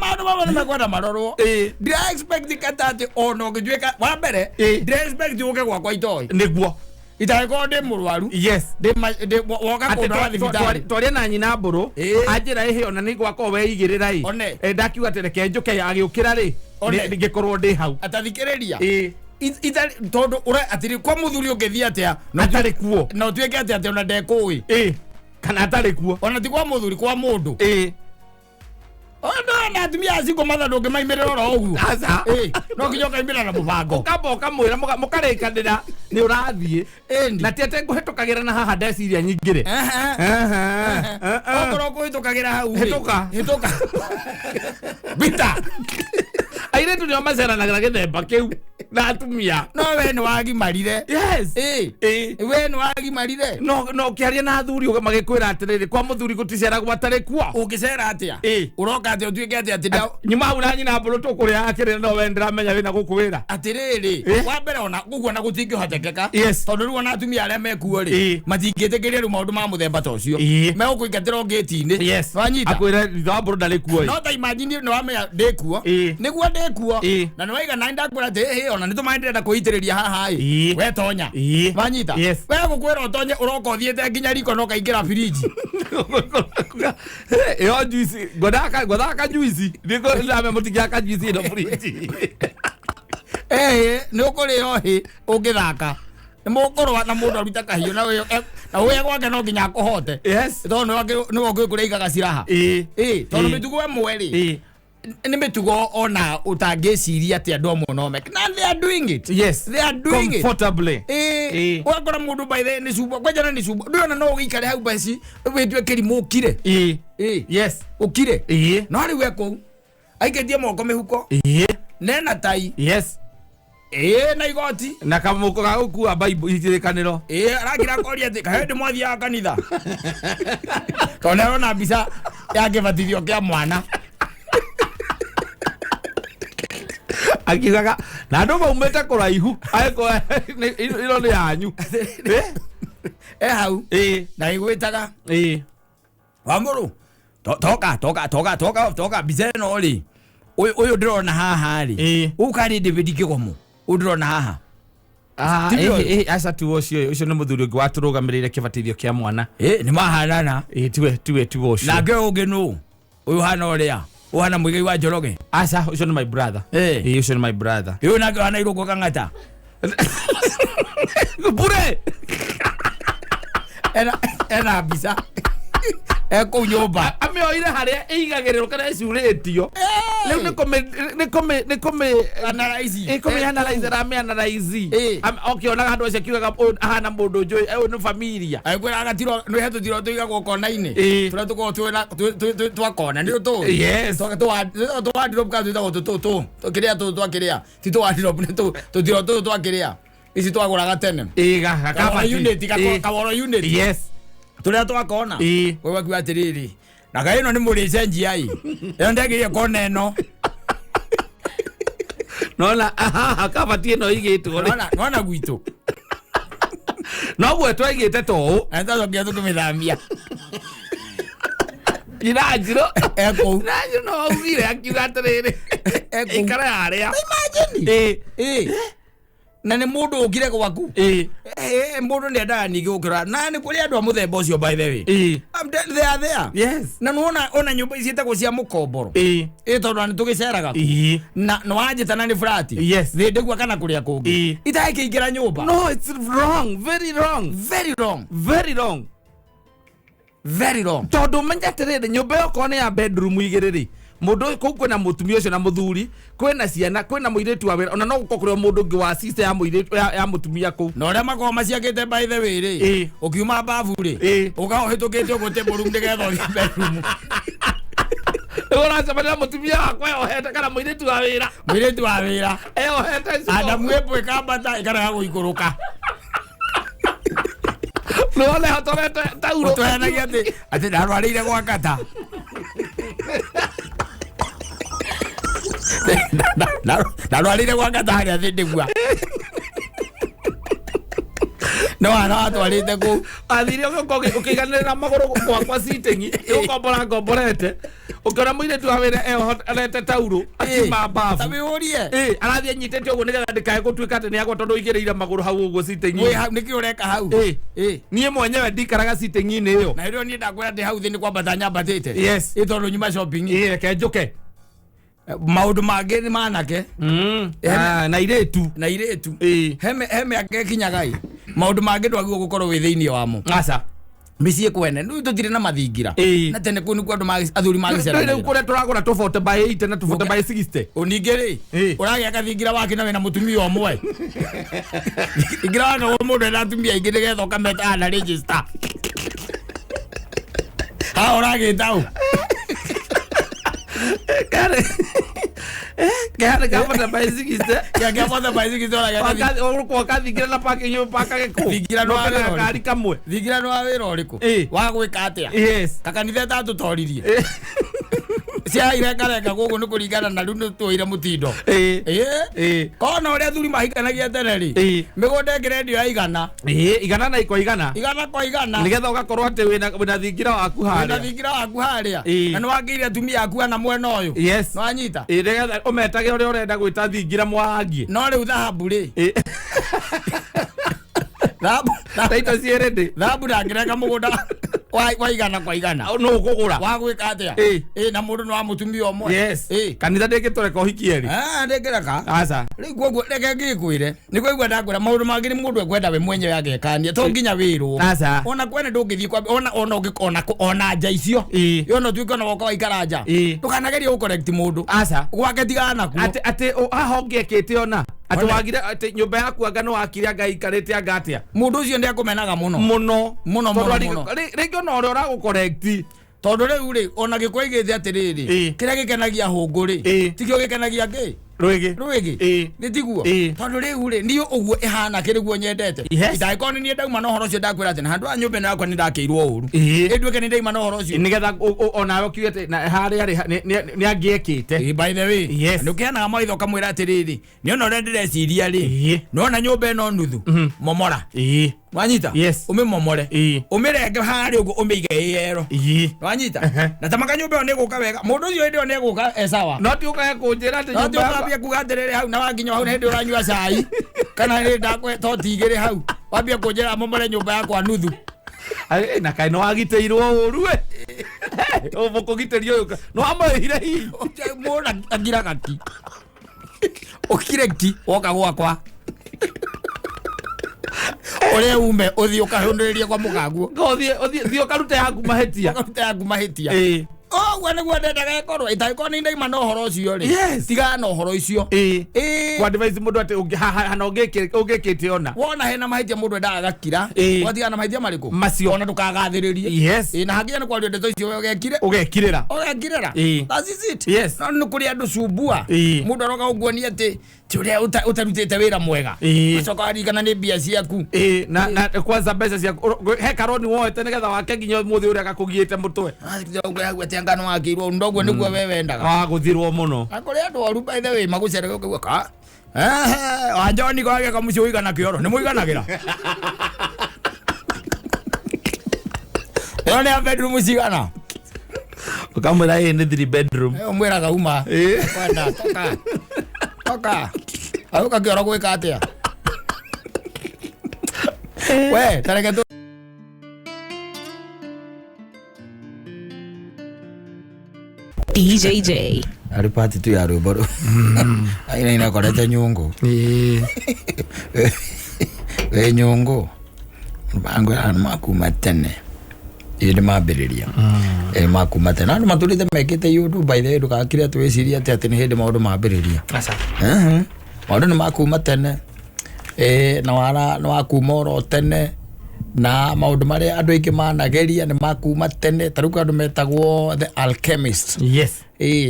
Maũndũ mamwe nĩ mekwenda marorwo. Ĩĩ. Ndira expect kata atĩ ona ũngĩtuĩka wa mbere Ĩ. ndira expect ũke gwakwa itoĩ. Nĩguo. Itangĩkorwo ndĩ mũrwaru. Yes. Woka Atĩ kũndwara thibitarĩ. twaria na nyina mbũrũ Ĩĩ. anjĩra ĩhĩ ona nĩ gwakorwo weigĩrĩra ĩ. One. Ndakiuga atĩ reke njũke agĩũkĩra rĩ One. ngĩkorwo ndĩ hau. Atathikĩrĩria. Ĩĩ. Tondũ ũra atĩrĩ kwa mũthuri ũngĩthiĩ atĩa Atarĩ kuo. na ũtuĩke atĩ atĩ ona ndekũĩ. Ĩĩ. Kana atarĩ kuo. Ona ti kwa mũthuri kwa mũndũ. Ĩĩ. Ona na atumia acio matha ndũngĩmaimĩrĩra oro ũguo. Aca. Ĩĩ. No nginya ũkaimĩra na mũbango. Ũkamba ũkamwĩra mũkarĩkanĩra nĩ ũrathiĩ. Ĩndi. Na ti atĩ ngũhĩtũkagĩra na haha ndeciria nyingĩre. Aha. Okorwo kũhĩtũkagĩra hau rĩ, Hĩtũka. hĩtũka. Bita. Airĩtu nĩo maceranagĩra gĩthemba kĩu na atumia. No we nĩ wagimarire. Yes. Ĩĩ. Ĩĩ. We nĩ wagimarire. No ũkĩaria na athuri magĩkwĩra atĩrĩrĩ kwa mũthuri gũticeragwo atarĩ kuo. Ũngĩcera atĩa? Ĩĩ. Ũroka atĩa ũtuĩke atĩa atĩ Nyuma hau na nyina mbũrũ tũkũrĩa akĩrĩra no we ndĩramenya wĩna gũkũ wĩra. Atĩrĩrĩ, Ĩ? wa mbere ona ũguo na gũtingĩhotekeka. Yes. Tondũ rĩu ona atumia arĩa mekuo rĩ, Ĩ. matingĩtĩkĩria rĩu maũndũ ma mũthemba ta ũcio. Ĩ. Megũkũingatĩra o ngĩti-inĩ. Yes. Wanyita? Akwĩra thutha wa mbũrũ ndarĩ kuo. No ta imagine nĩ wamenya ndĩkuo. Ĩ. Nĩguo ndĩkuo. Ĩ. Na nĩ waiga na ndakwĩra atĩ ĩhĩ ona nĩ tũmaĩ ndĩrenda kwĩitĩrĩria haha ĩ. Ĩ. We tonya. Ĩ. Wanyita? Yes. We gũkwĩra ũtonye ũroka ũthiĩte nginya riko na ũkaingĩra birinji. Ĩyo juice ngwendaga kajuici ndame mũtingĩaga kajuici ĩno fridge. Ĩhĩ nĩ ũkũrĩo hĩ ũngĩthaka. Nĩ mũkũrũa na mũndũ aruta kahiũ na na wĩya gwake no nginya akũhote. Yes. Tondũ nĩwe ũngĩ kũrĩa aigaga silaha. Ĩĩ. Ĩĩ, tondũ Ĩ. mĩtugo ĩmwe rĩ, Ĩĩ. nĩ mĩtugo ona ũtangĩciria atĩ andũ amwe no meke. Na they are doing it. Yes. They are doing it. Comfortably. Ĩĩ. Ĩĩ. Ũgakora mũndũ by the way nĩ cumba, kwanja na nĩ cumba. Ndũrona no ũgĩikare hau baci wĩtue kĩrimũ ũkire. Ĩĩ. Ĩĩ. Yes. Ũkire. Ĩĩ. No rĩu e kũu. Aikĩtie moko mĩhuko. Nena tai. Yes. Na igoti. Na kamũko ga gũkua Bible itikanĩro. Arakira koria atĩ kahe ndĩ mwathiaga kanitha. Tondũ nĩarona mbica ya kĩbatithio kĩa mwana. Akiugaga na andũ maumĩte kũraihu agĩkorwo ĩno nĩ yanyu. Hau. Na igwĩtaga. Wamũrũ. Toka toka toka toka toka mbica ĩno rĩ. Ũyũ ndĩrona haha rĩ. Ũkarĩ David Kĩgomo. Ũyũ ndĩrona haha. Aca tiwe ũcio, ũcio nĩ mũthuri ũngĩ watũrũgamĩrĩire kĩbatithio kĩa mwana. Nĩ mahanana. Tiwe tiwe tiwe ũcio. Nake ũngĩ nũ? Ũyũ hana ũrĩa? Ũhana Mũigai wa Njoroge? Aca, ũcio nĩ my brother. Ũcio nĩ my brother. Ũyũ nake ũhana Irũngũ Kang'ata? Bure! Ena mbica. Kũu nyũmba. Amĩoire harĩa ĩigagĩrĩrwo kana ĩcurĩtio. Rĩu nĩ kũmĩ analyze. Kũmĩ analyze, aramĩ analyze. Okĩonaga andũ acio akiugaga ũyũ ahana mũndũ njũĩ, ũyũ nĩ familia. Agĩkwĩra agatirwo, nĩ he tũtirwo tũigagwo kona-inĩ. Tũrĩa tũkoragwo twa kona, nĩ tũĩ? Yes. Twa wardrobe kana twĩtagwo tũtũ, kĩrĩa tũtũ twa kĩrĩa. Ti tũ wardrobe, nĩ tũtirwo tũtũ twa kĩrĩa. Ici twagũraga tene. Gakabati. Unit, kaworo unit. Yes. Tũrĩa twakona. Wewe wakiuga atĩrĩrĩ, na kaĩ ĩno nĩ mũrĩcenjia ĩ. Ĩno ndĩagĩrĩire kona ĩno. Nona, aha, kabati ĩno ĩigĩtwo rĩ. Nona gwitũ. Noguo twaigĩte ta ũũ. Na nĩtwacokire tũkĩmĩthamia. Iranjirũ. Ekũu. Iranjirũ no augire akiuga atĩrĩrĩ. Ekũu. Ikara harĩa. Imagine. Na nĩ mũndũ ũkire gwaku. Mũndũ nĩendaga ningĩ gũkĩrora. Na nĩ kũrĩ andũ a mũthemba ũcio by the way. They are there. Yes. Na nĩwona ona nyũmba ici ciĩtagwo cia mũkomboro. Tondũ nĩ tũgĩceraga kuo. Na nĩwanjĩta na nĩ flat. Yes. Thĩndĩgua kana kũrĩa kũngĩ. Itakĩingĩra nyũmba. No, it's wrong. Very wrong. Very wrong. Very wrong. Very wrong. Tondũ menya atĩrĩrĩ, nyũmba ĩyo okorwo nĩ ya bedroom igĩrĩ rĩ, mũndũ ũyũ kũu kwĩna mũtumia ũcio na mũthuri, kwĩna ciana, kwĩna mũirĩtu wa wĩra, ona no gũkorwo kũrĩ o mũndũ ũngĩ wa sister ya mũirĩtu, ya mũtumia kũu. Na ũrĩa makoragwo maciakĩte by the way rĩ, ũkiuma babu rĩ, ũgakorwo ũhĩtũkĩte ũguo table room nĩgetha ũthiĩ bedroom. Rĩu ũracemania na mũtumia wakwa eyohete kana mũirĩtu wa wĩra. Mũirĩtu wa wĩra. Eyohete icio. Adamu ĩmwe ĩkambata ĩkarega gũikũrũka. Nĩwona ehotorete tauro. Ũtũheanagia atĩ ndarwarĩire gwa kata. Ndarwarĩire gwa kata harĩa thĩndĩgua. No wana watwarĩte kũu. Athire ũgĩũka ũkĩiganĩrĩra magũrũ gwakwa sitting, ũkombora ngomborete. Ũkĩona mũirĩtu wa wĩra eyohorete tauro, akiuma babu. Ta wĩyũrie. Arathiĩ anyitĩte ũguo nĩgetha ndĩkae gũtuĩka atĩ nĩagwa tondũ ũigĩrĩire magũrũ hau ũguo sitting. Wĩ hau, nĩkĩ ũreka hau? Niĩ mwenyewe ndikaraga sitting-inĩ ĩyo. Na rĩo niĩ ndakwĩra atĩ hau thĩ nĩ kwambata nyambatĩte. Yes. Tondũ nyuma shopping. Reke njũke. Maũndũ mangĩ nĩ manake. Na irĩtu. Na irĩtu. He mĩaka ĩkinyaga ĩ. Maũndũ mangĩ ndwagĩrĩirwo gũkorwo wĩ thĩinĩ wamo. Aca. Mĩciĩ kwene, rĩu tũtirĩ na mathingira. Na tene kũu nĩkuo andũ athuri magĩceranagĩra. Rĩu kũrĩa tũragũra tũ 40 by 80 na tũ 40 by 60. Ningĩ rĩ, ũragĩa gathingira wake na wĩna mũtumia ũmwe. Thingira wake wa mũndũ ena atumia aingĩ nĩgetha ũkametaga na register. Ha, ũragĩta ũ? Kare. Kare ka 40 by 60. Kĩa kĩa 40 by 60 ũragĩa gathingira. Ũgũkua gathingira na parking nyũmba kagĩkũ. Thingira nĩ wa Nokena wĩra ũrĩkũ? gakari kamwe. Thingira nĩ wa wĩra ũrĩkũ? Wa gwĩka atĩa? Yes. Kakanitha ĩtatũtoririe. Cia irengarenga gũkũ nĩ kũringana na rĩu nĩ tuoire mũtindo. Kona ũrĩa athuri mahikanagia tene rĩ, mĩgũnda ĩngĩ rendio ya igana. Igana na ikwa igana. Igana kwa igana. Nĩgetha ũgakorwo atĩ wĩna thingira waku harĩa. Wĩna thingira waku harĩa. Na nĩwangĩire atumia aku ana mwena ũyũ. Yes. Nĩwanyita? Nĩgetha ũmetage ũrĩa ũrenda gwĩta thingira mwangie. No rĩu thahabu rĩ. Thahabu. Taito ciĩ ready. Thahabu ndangĩrenga mũgũnda wa igana kwa igana. No ũkũgũra. Wa gwĩka atĩa? Na mũndũ nĩ wa mũtumia ũmwe. Yes. Kanitha ndĩngĩtũreka ũhikie rĩ. Ndĩngĩreka. Aca. Rĩu koguo reke ngĩkwĩre. Nĩ kũigua ndakwĩra maũndũ mangĩ nĩ mũndũ ekwenda we mwenyewe agekania. To nginya wĩrwo. Aca. Ona kwene ndũngĩthiĩ kwa ona ona ona ona nja icio. Ona ũtuĩke ona woka waikara nja. Ndũkanagerie gũ-correct mũndũ. Aca. Gwake tigana nakuo. Atĩ haha ũngĩekĩte ona. Atĩ wagire atĩ nyũmba yaku anga nĩ wakire anga ikarĩte anga atĩa. Mũndũ ũcio nĩekũmenaga mũno. Mũno. Mũno, Tondũ mũno, mũno. rĩngĩ ona ũrĩa ũragũ-correct, Tondũ rĩu rĩ, ona gĩkũ aigĩte atĩrĩrĩ, kĩrĩa gĩkenagia hũngũ rĩ, tikĩo gĩkenagia kĩ? Rwĩgĩ. Rwĩgĩ. Nĩ tiguo? Ĩĩ. Tondũ rĩu rĩ, niĩ ũguo ĩhana kĩrĩguo nyendete. Ndangĩkorwo nĩ niĩ ndauma na ũhoro ũcio, ndakwĩra atĩ na handũ ha nyũmba ĩno yakwa nĩ ndakĩirwo ũru, ĩnduĩke nĩ ndaima na ũhoro ũcio. Nĩgetha onawe ũkiuge atĩ na harĩa rĩ nĩ angĩekĩte. Ĩĩ, by the way, nĩ ũkĩheanaga mawaitha ũkamwĩra atĩrĩrĩ, nĩ ona ũrĩa ndĩreciria rĩ, nĩwona nyũmba ĩno nuthu, momora. Wanyita? Ũmĩmomore, ũmĩrenge harĩa ũguo, ũmĩige ĩ yerũ. Wanyita? Na tamaka nyũmba ĩyo nĩ ĩgũka wega, mũndũ ũcio hĩndĩ ĩyo nĩ egũka e sawa. No ti ũkae kũnjĩra atĩ No ti nyũmba yakwa- ũkambia kuga atĩrĩrĩ, hau na wakinya hau na hĩndĩ ũranyua cai kana hĩndĩ ndakwe toti igĩrĩ hau, wambia kũnjĩra momore nyũmba yakwa nuthu. Ai, na kaĩ nĩ wagitĩirwo ũru we, ũkũgitĩrio ũyũ nĩ wamũrĩhire hihi? Mũndũ akiraga ki, ũkire ki woka gwakwa ũrĩa ume ũthiĩ ũkahũnĩrĩrie kwa mũkaguo. Ũthiĩ ũthiĩ thiĩ ũkarute yaku mahĩtia. Ũkarute yaku mahĩtia. Ũguo nĩguo ndendaga ĩkorwo. Ĩtangĩkorwo nĩ ndaima na ũhoro ũcio rĩ, tigana na ũhoro ũcio. Kwa advise mũndũ atĩ hana ũngĩkĩte ona Wona hena mahĩtia, mũndũ endaga agakira. Ũgatigana na mahĩtia marĩkũ? Macio. Ona ndũkagathĩrĩrie. Na hakinya nĩ kwaria ndeto icio, we ũgekire ũgekirĩra. Ũgekirĩra. That is it. No nĩ kũrĩ andũ cumbua. Mũndũ aroka gũkuonia atĩ ti ũrĩa ũtarutĩte wĩra mwega. Ũcoka waririkana nĩ mbia ciaku. Ĩĩ, na kwanza mbeca ciaku he karoni woete nĩgetha wake nginya ũmũthĩ ũrĩa gakũgiĩte mũtwe. Hau atĩ anga nĩwakĩirwo ndoguo nĩguo we wendaga. Wa gũthirwo mũno. Na kũrĩ andũ oru, by the way, magũcerega ũkaigua ka wanjoni kwagĩa kamũciĩ ũigana kĩoro nĩ mũiganagĩra ĩyo nĩ ya bedroom cigana? Ũkamwĩra ĩĩ nĩ three bedroom. Ĩyo mwĩraga uma. Kwenda toka toka agũka kĩoro gwĩka atĩa we tareke tu. DJJ. Arĩ pati tu ya rwĩmbo rũ aina inakorete nyũngũ. Wĩ nyũngũ mangwĩra nĩ makuma tene, ĩ nĩ mambĩrĩria ĩ makuma tene, andũ matũrĩte mekĩte iũndũ. By the way, ndũgakire atĩ wĩcirie atĩ nĩ hĩndĩ maũndũ mambĩrĩria. Maũndũ nĩ makuma tene. Na wara nĩ wakuma oro tene, na maũndũ marĩa andũ aingĩ manageria nĩ makuma tene. Ta rĩu kwĩ andũ metagwo the alchemist.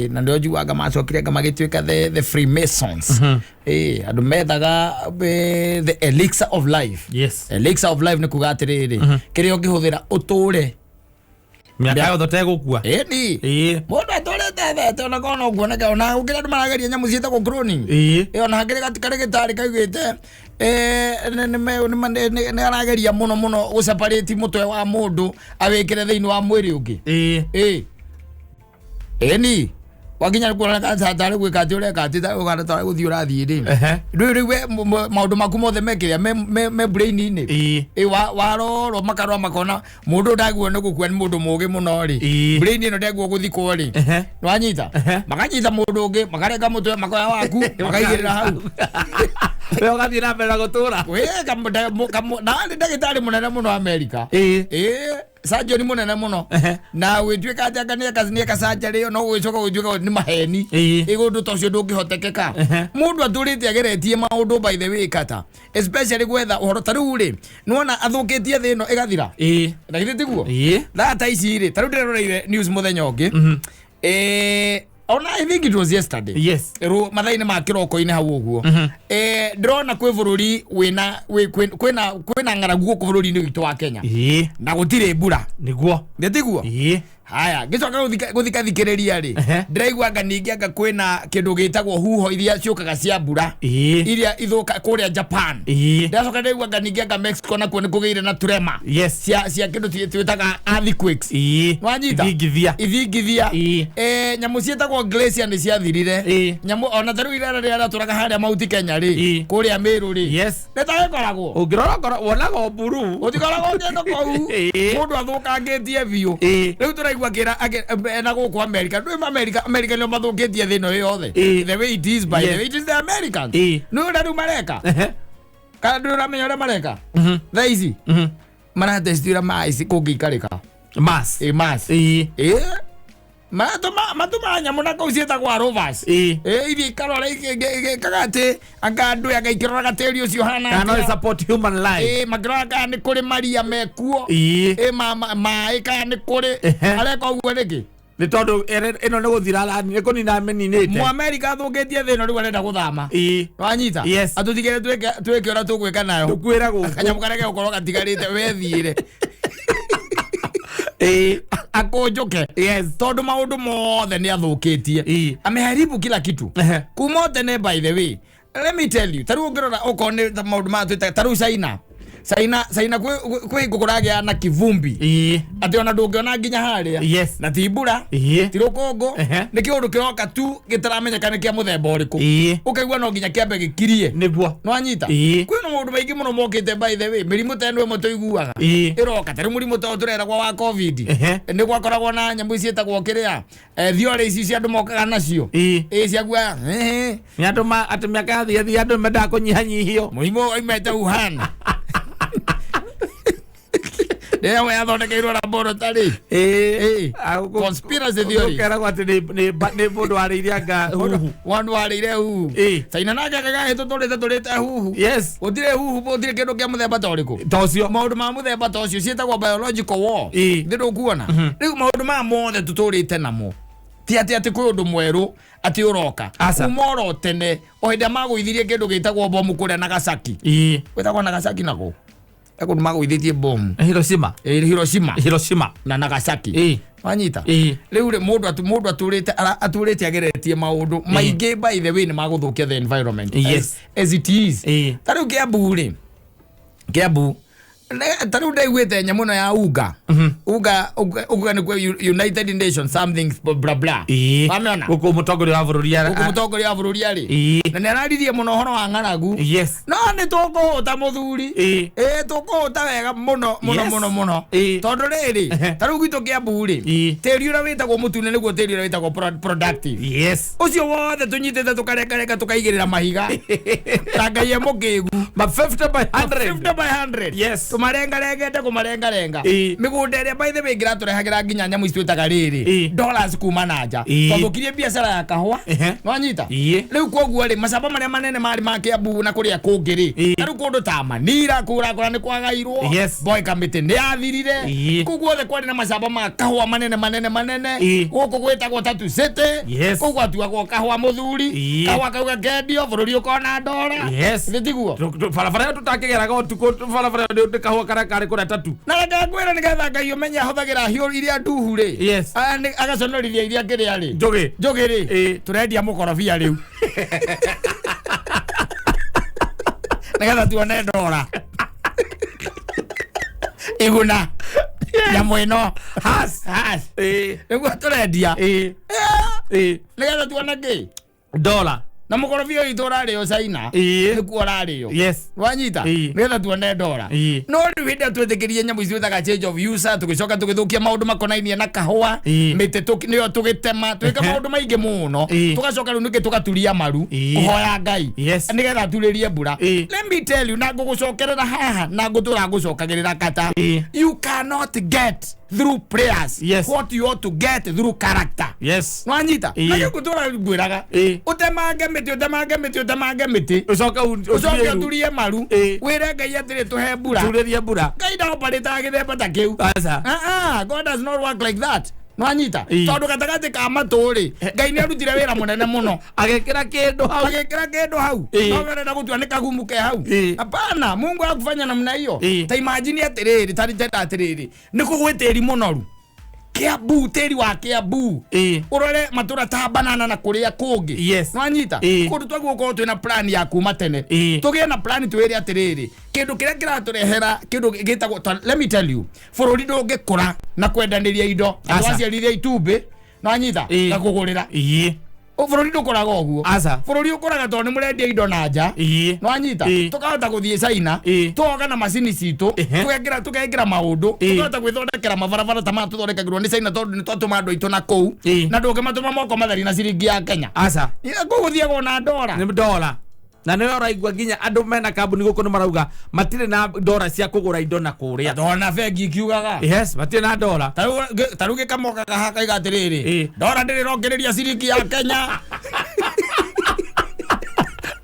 Na ndio njiguaga macokire anga magĩtuĩka the Freemasons. Andũ methaga the elixir of life. Elixir of life nĩ kuga atĩrĩrĩ, kĩrĩa ũngĩhũthĩra ũtũre mĩaka yothe ũtegũkua. Ĩni. Mũndũ atũrĩte ethete ona korwo no kuoneka, ona gũkĩrĩ andũ marageria nyamũ ciĩtagwo cloning. Ona hakĩrĩ karĩ gĩtarĩ kaugĩte nĩ arageria mũno mũno gũseparate mũtwe wa mũndũ awĩkĩre thĩinĩ wa mwĩrĩ ũngĩ. Ĩni wakinya kuona tarĩ gwĩka atĩ ũreka atĩ ũgana tarĩ gũthiĩ ũrathiĩ rĩ. Rĩu we maũndũ maku mothe mekĩrĩa me brain-inĩ. Warorwo makarora makona mũndũ ndaguo nĩ gũkua, nĩ mũndũ mũũgĩ mũno rĩ. Brain ĩno ndegwo gũthikwo rĩ. Nĩwanyita? Makanyita mũndũ ũngĩ, makarenga mũtwe, makoya waku, makaigĩrĩra hau. We ũgathiĩ na mbere na gũtũra. We, na nĩ ndagĩtarĩ mũnene mũno Amerika. Surgeon mũnene mũno. Na gwĩtuĩka atĩ anga nĩeka surgery ĩyo, no gwĩcoka gwĩtuĩka nĩ maheni. Ũndũ ta ũcio ndũngĩhotekeka. Mũndũ atũrĩte ageretie maũndũ, by the way, kata especially gwetha ũhoro. Ta rĩu rĩ, nĩwona athũkĩtie thĩ ĩno ĩgathira. Na githĩ tiguo? Thaa ta ici rĩ, ta rĩu ndĩreroreire news mũthenya ũngĩ. Ona I think it was yesterday. Ru mathaa-inĩ ma kĩroko-inĩ hau ũguo. Ndĩrona kwĩ bũrũri wĩna kwĩna ng'aragu gũkũ bũrũri-inĩ witũ wa Kenya. Na gũtirĩ mbura. Nĩguo. Nĩ tiguo? Haya, ngĩcoka gũthikathikĩrĩria rĩ, ndĩraigua anga ningĩ anga kwĩna kĩndũ gĩtagwo huho iria ciũkaga cia mbura. Iria ithũka kũrĩa Japan. Ndĩracoka ndĩraigua anga ningĩ anga Mexico nakuo nĩ kũgĩire na tremor. Cia kĩndũ twĩtaga earthquakes. Wanyita? Ithingithia. Ithingithia. Nyamũ ciĩtagwo glacier nĩ ciathirire. Nyamũ ona ta rĩu irera rĩrĩa rĩatũraga harĩa Mount Kenya rĩ, kũrĩa Meru rĩ. Nĩ ta gĩkoragwo. Ũngĩrora ngoro wonaga o mburu. Gũtikoragwo kĩndũ kũu. Mũndũ athũkangĩtie biũ. Rĩu tũraigua akĩra na gũkũ America. Ndũĩ America, America nĩo mathũkĩtie thĩ ĩno yothe. The way it is, by the way, it is the Americans. Nĩ ũrĩa rĩu mareka? Kana ndũĩ ũramenya ũrĩa mareka? Thaa ici maratestira maĩ kũngĩikarĩka. Mars. Mars. Matũmaga nyamũ na kũu ciĩtagwo rovers. Ĩĩ. Ĩ ithiĩ ikarora igĩkaga atĩ anga andũ anga ikĩroraga tĩri ũcio ũhana Kana no atĩa. support human life. Ĩ makĩroraga kana nĩ kũrĩ maria mekuo. Ĩĩ. Ĩ maĩ kana nĩ kũrĩ. Ehe. Areka ũguo nĩkĩ? Nĩ tondũ ĩno nĩ gũthira nĩ kũnina mĩninĩte. Mũamerika athũkĩtie thĩ ĩno rĩu arenda gũthama. Ĩĩ. Wanyita? Yes. Atũtigĩre twĩke ũrĩa tũgwĩka nayo. Tũkuĩre gũkũ. Kanyamũ karĩa gegũkorwo gatigarĩte wethiĩre. Ĩĩ. Akũnjũke. Yes. Tondũ maũndũ mothe nĩ athũkĩtie. Ĩĩ. Ameharibu kila kitu. Ehe. Kuma tene, by the way, let me tell you, tarĩu ũngĩrora okorwo nĩ ta maũndũ maya twĩtaga tarĩu China. China kwĩ hingo kũragĩa na kivumbi. Ĩĩ. Atĩ ona ndũngĩona nginya harĩa. Yes. Na ti mbura. Ĩĩ. Ti rũkũngũ. Ehe. Nĩ kĩũndũ kĩroka tu gĩtaramenyeka nĩ kĩa mũthemba ũrĩkũ. Ĩĩ. Ũkaigua no nginya kĩambe gĩkirie. Nĩguo. Nwanyita? Ĩĩ. Kwĩna maũndũ maingĩ mũno mokĩte, by the way, mĩrimũ ta ĩno ĩmwe tũiguaga. Ĩĩ. Ĩroka tarĩu mũrimũ ta ũyũ tũreragwo wa COVID. Ehe. Nĩ gwakoragwo na nyamũ ici ciĩtagwo kĩrĩa theory ici cia andũ mokaga nacio. Ĩĩ. Ĩ ciagua Nĩ andũ atĩ mĩaka yathiĩ thiĩ andũ mendaga kũnyihanyihio. Mũrimũ oimĩte Wuhan. Rĩrĩa yathondekeirwo laboratory. Ĩĩ. Ĩĩ. Conspiracy theory. Ũkeragwo atĩ nĩ mũndũ warĩire anga huhu. Wandu warĩire huhu. Ĩĩ. China nake akagahĩ tũtũrĩte tũrĩte huhu. Yes. Gũtirĩ huhu, gũtirĩ kĩndũ kĩa mũthemba ta ũrĩkũ. Ta ũcio. Maũndũ ma mũthemba ta ũcio ciĩtagwo biological war. Ĩĩ. Thĩ ndũkuona rĩu maũndũ maya mothe tũtũrĩte namo ti atĩ kwĩ ũndũ mwerũ atĩ ũroka. Aca. Kuma oro tene o hĩndĩ ĩrĩa magũithirie kĩndũ gĩtagwo bomu kũrĩa Nagasaki. Ĩĩ. Gwĩtagwo Nagasaki nako e kũndũ magũithĩtie bomu. Hiroshima. Ĩ, Hiroshima. Hiroshima. Na Nagasaki. Ĩĩ. Wanyita? Ĩĩ. Rĩu rĩ mũndũ atũrĩte ageretie maũndũ maingĩ, by the way, nĩ magũthũkia the environment Yes. as it is. Ĩĩ. Ta rĩu Kĩambu rĩ, Kĩambu ta rĩu ndaiguĩte nyamũ ĩno ya unga unga nĩkuo United Nations something bla bla. Ĩĩ. Wamĩona? Gũkũ mũtongoria wa bũrũri Gũkũ mũtongoria wa bũrũri arĩ Ĩĩ. na nĩ araririe mũno ũhoro wa ng'aragu. Yes. No nĩ tũkũhũta mũthuri. Ĩĩ. Ĩ tũkũhũta wega mũno mũno Yes. mũno mũno. Ĩĩ. Tondũ rĩrĩ, Ehe. ta rĩu gwitũ Kĩambu rĩ, Ĩĩ. tĩri ũrĩa wĩtagwo mũtune nĩguo tĩri ũrĩa wĩtagwo productive. Yes. Ũcio wothe tũnyitĩte tũkarengarenga tũkaigĩrĩra mahiga ta Ngai e mũkĩgu. Ma 50 by 100. 50 by 100. Yes. Tũmarengarengete kũmarengarenga. Ĩĩ. Mĩgũnda ĩrĩa, by the way, ĩngĩratũrehagĩra nginya nyamũ ici twĩtaga rĩrĩ Ĩĩ. dollars kuma na nja. Ĩĩ. Twathũkirie biacara ya kahũa. Ehe. Nwanyita? Ĩĩ. Rĩu koguo rĩ, macamba marĩa manene marĩ ma Kĩambu na kũrĩa kũngĩ rĩ, Ĩĩ. ta rĩu kũndũ ta Manira kũrakũra nĩ kwagairwo. Yes. Boy Kamĩtĩ nĩ yathirire. Ĩĩ. Kũu guothe kwarĩ na macamba ma kahũa manene manene manene. Ĩĩ. Gũkũ gwĩtagwo Tatu City. Yes. Kũu gwatuagwo kahũa mũthuri. Ĩĩ. Kahũa kau gakendio bũrũri ũkona ndora. Yes. Nĩ tiguo? Barabara ĩyo tũtakĩgeraga ũtukũ, barabara ĩyo nĩ kahũa karĩa karĩ kũrĩa Tatu. Na reke ngwĩre nĩgetha Ngai ũmenye ahũthagĩra hiũ iria nduhu rĩ. Yes. Agaconorithia iria kĩrĩa rĩ. Njũgĩ. Njũgĩ rĩ. Ĩĩ. Tũrendia mũkorobia rĩu nĩgetha tuone ndora iguna nyamũ ĩno Has. Has. Ĩĩ. Nĩguo tũrendia. Ĩĩ. Ĩĩ. Nĩgetha tuone kĩ? Dola. Na mũkorobia witũ ũrarĩo China. Ĩĩ. Nĩkuo ũrarĩo. Yes. Wanyita? Ĩĩ. Nĩgetha tuone ndora. Ĩĩ. No rĩu hĩndĩ ĩrĩa twĩtĩkĩrie nyamũ ici twĩtaga change of user, tũgĩcoka tũgĩthũkia maũndũ makonainie na kahũa. Ĩĩ. Mĩtĩ nĩyo tũgĩtema twĩka Ehe. maũndũ maingĩ mũno. Ĩĩ. Tũgacoka rĩu nĩkĩ tũgaturia maru Ĩĩ. kũhoya Ngai Yes. nĩgetha aturĩrie mbura. Ĩĩ. Let me tell you, na ngũgũcokerera haha na ngũtũra ngũcokagĩrĩra kata, Ĩĩ. you cannot get through prayers Yes. what you ought to get through character. Yes. Nwanyita? Ĩĩ. Na gĩkũtũra ngwĩraga, Ĩĩ. ũtemange mĩtĩ, ũtemange mĩtĩ, ũtemange mĩtĩ, Ũcoke ũcoke ũturie maru Ĩĩ. wĩre Ngai atĩrĩ, tũhe mbura. Turĩrie mbura. Ngai ndaoparĩtaga gĩthemba ta kĩu. Aca. Ah, ah, God does not work like that. Nwanyita? Ĩĩ. Tondũ gatagatĩ ka matũ rĩ, Ngai nĩ arutire wĩra mũnene mũno. Agĩkĩra kĩndũ hau. Agĩkĩra kĩndũ hau. Ĩĩ. No we ũrenda gũtua nĩ kagumu ke hau. Ĩĩ. Hapana, Mungu hakufanya namna hiyo. Ĩĩ. Ta imagine atĩrĩrĩ, ta njenda atĩrĩrĩ, nĩ kũgwĩ tĩri mũnoru Kiambu, tĩri wa Kiambu. Ĩĩ. Ũrore matũra ta Banana na kũrĩa kũngĩ. Yes. Nwanyita? Ĩĩ. Kũndũ twaguo gũkorwo twĩna plan ya kuma tene. Ĩĩ. Tũgĩe na plan twĩre atĩrĩrĩ, kĩndũ kĩrĩa kĩratũrehera kĩndũ gĩtagwo let me tell you, bũrũri ndũngĩkũra na kwendanĩria indo. Aca. Twaciarire itumbĩ, nwanyita? Ĩĩ. Na kũgũrĩra. Ĩĩ. Bũrũri ndũkũraga ũguo. Aca. Bũrũri ũkũraga tondũ nĩ mũrendia indo na nja. Ĩĩ. Nwanyita? Ĩĩ. Tũkahota gũthiĩ China, Ĩĩ. tũgoka na macini citũ, Ehe. tũgekĩra maũndũ, Ĩĩ. tũkahota gwĩthondekera mabarabara ta maya tũthondekagĩrwo nĩ China, tondũ nĩ twatũma andũ aitũ na kũu. Ĩĩ. Na ndũngĩmatũma moko matheri na ciringi ya Kenya. Aca. Kũu gũthiagwo na ndora. Nĩ dola. Na nĩwe ũraigua nginya andũ mena kambuni gũkũ nĩ marauga matirĩ na ndora cia kũgũra indo na kũrĩa. Ndona bengi ikiugaga. Yes, matirĩ na ndora. Tarĩu gĩkamokaga haha kaiga atĩrĩrĩ, Ĩ. ndora ndĩrĩrongereria ciringi ya Kenya.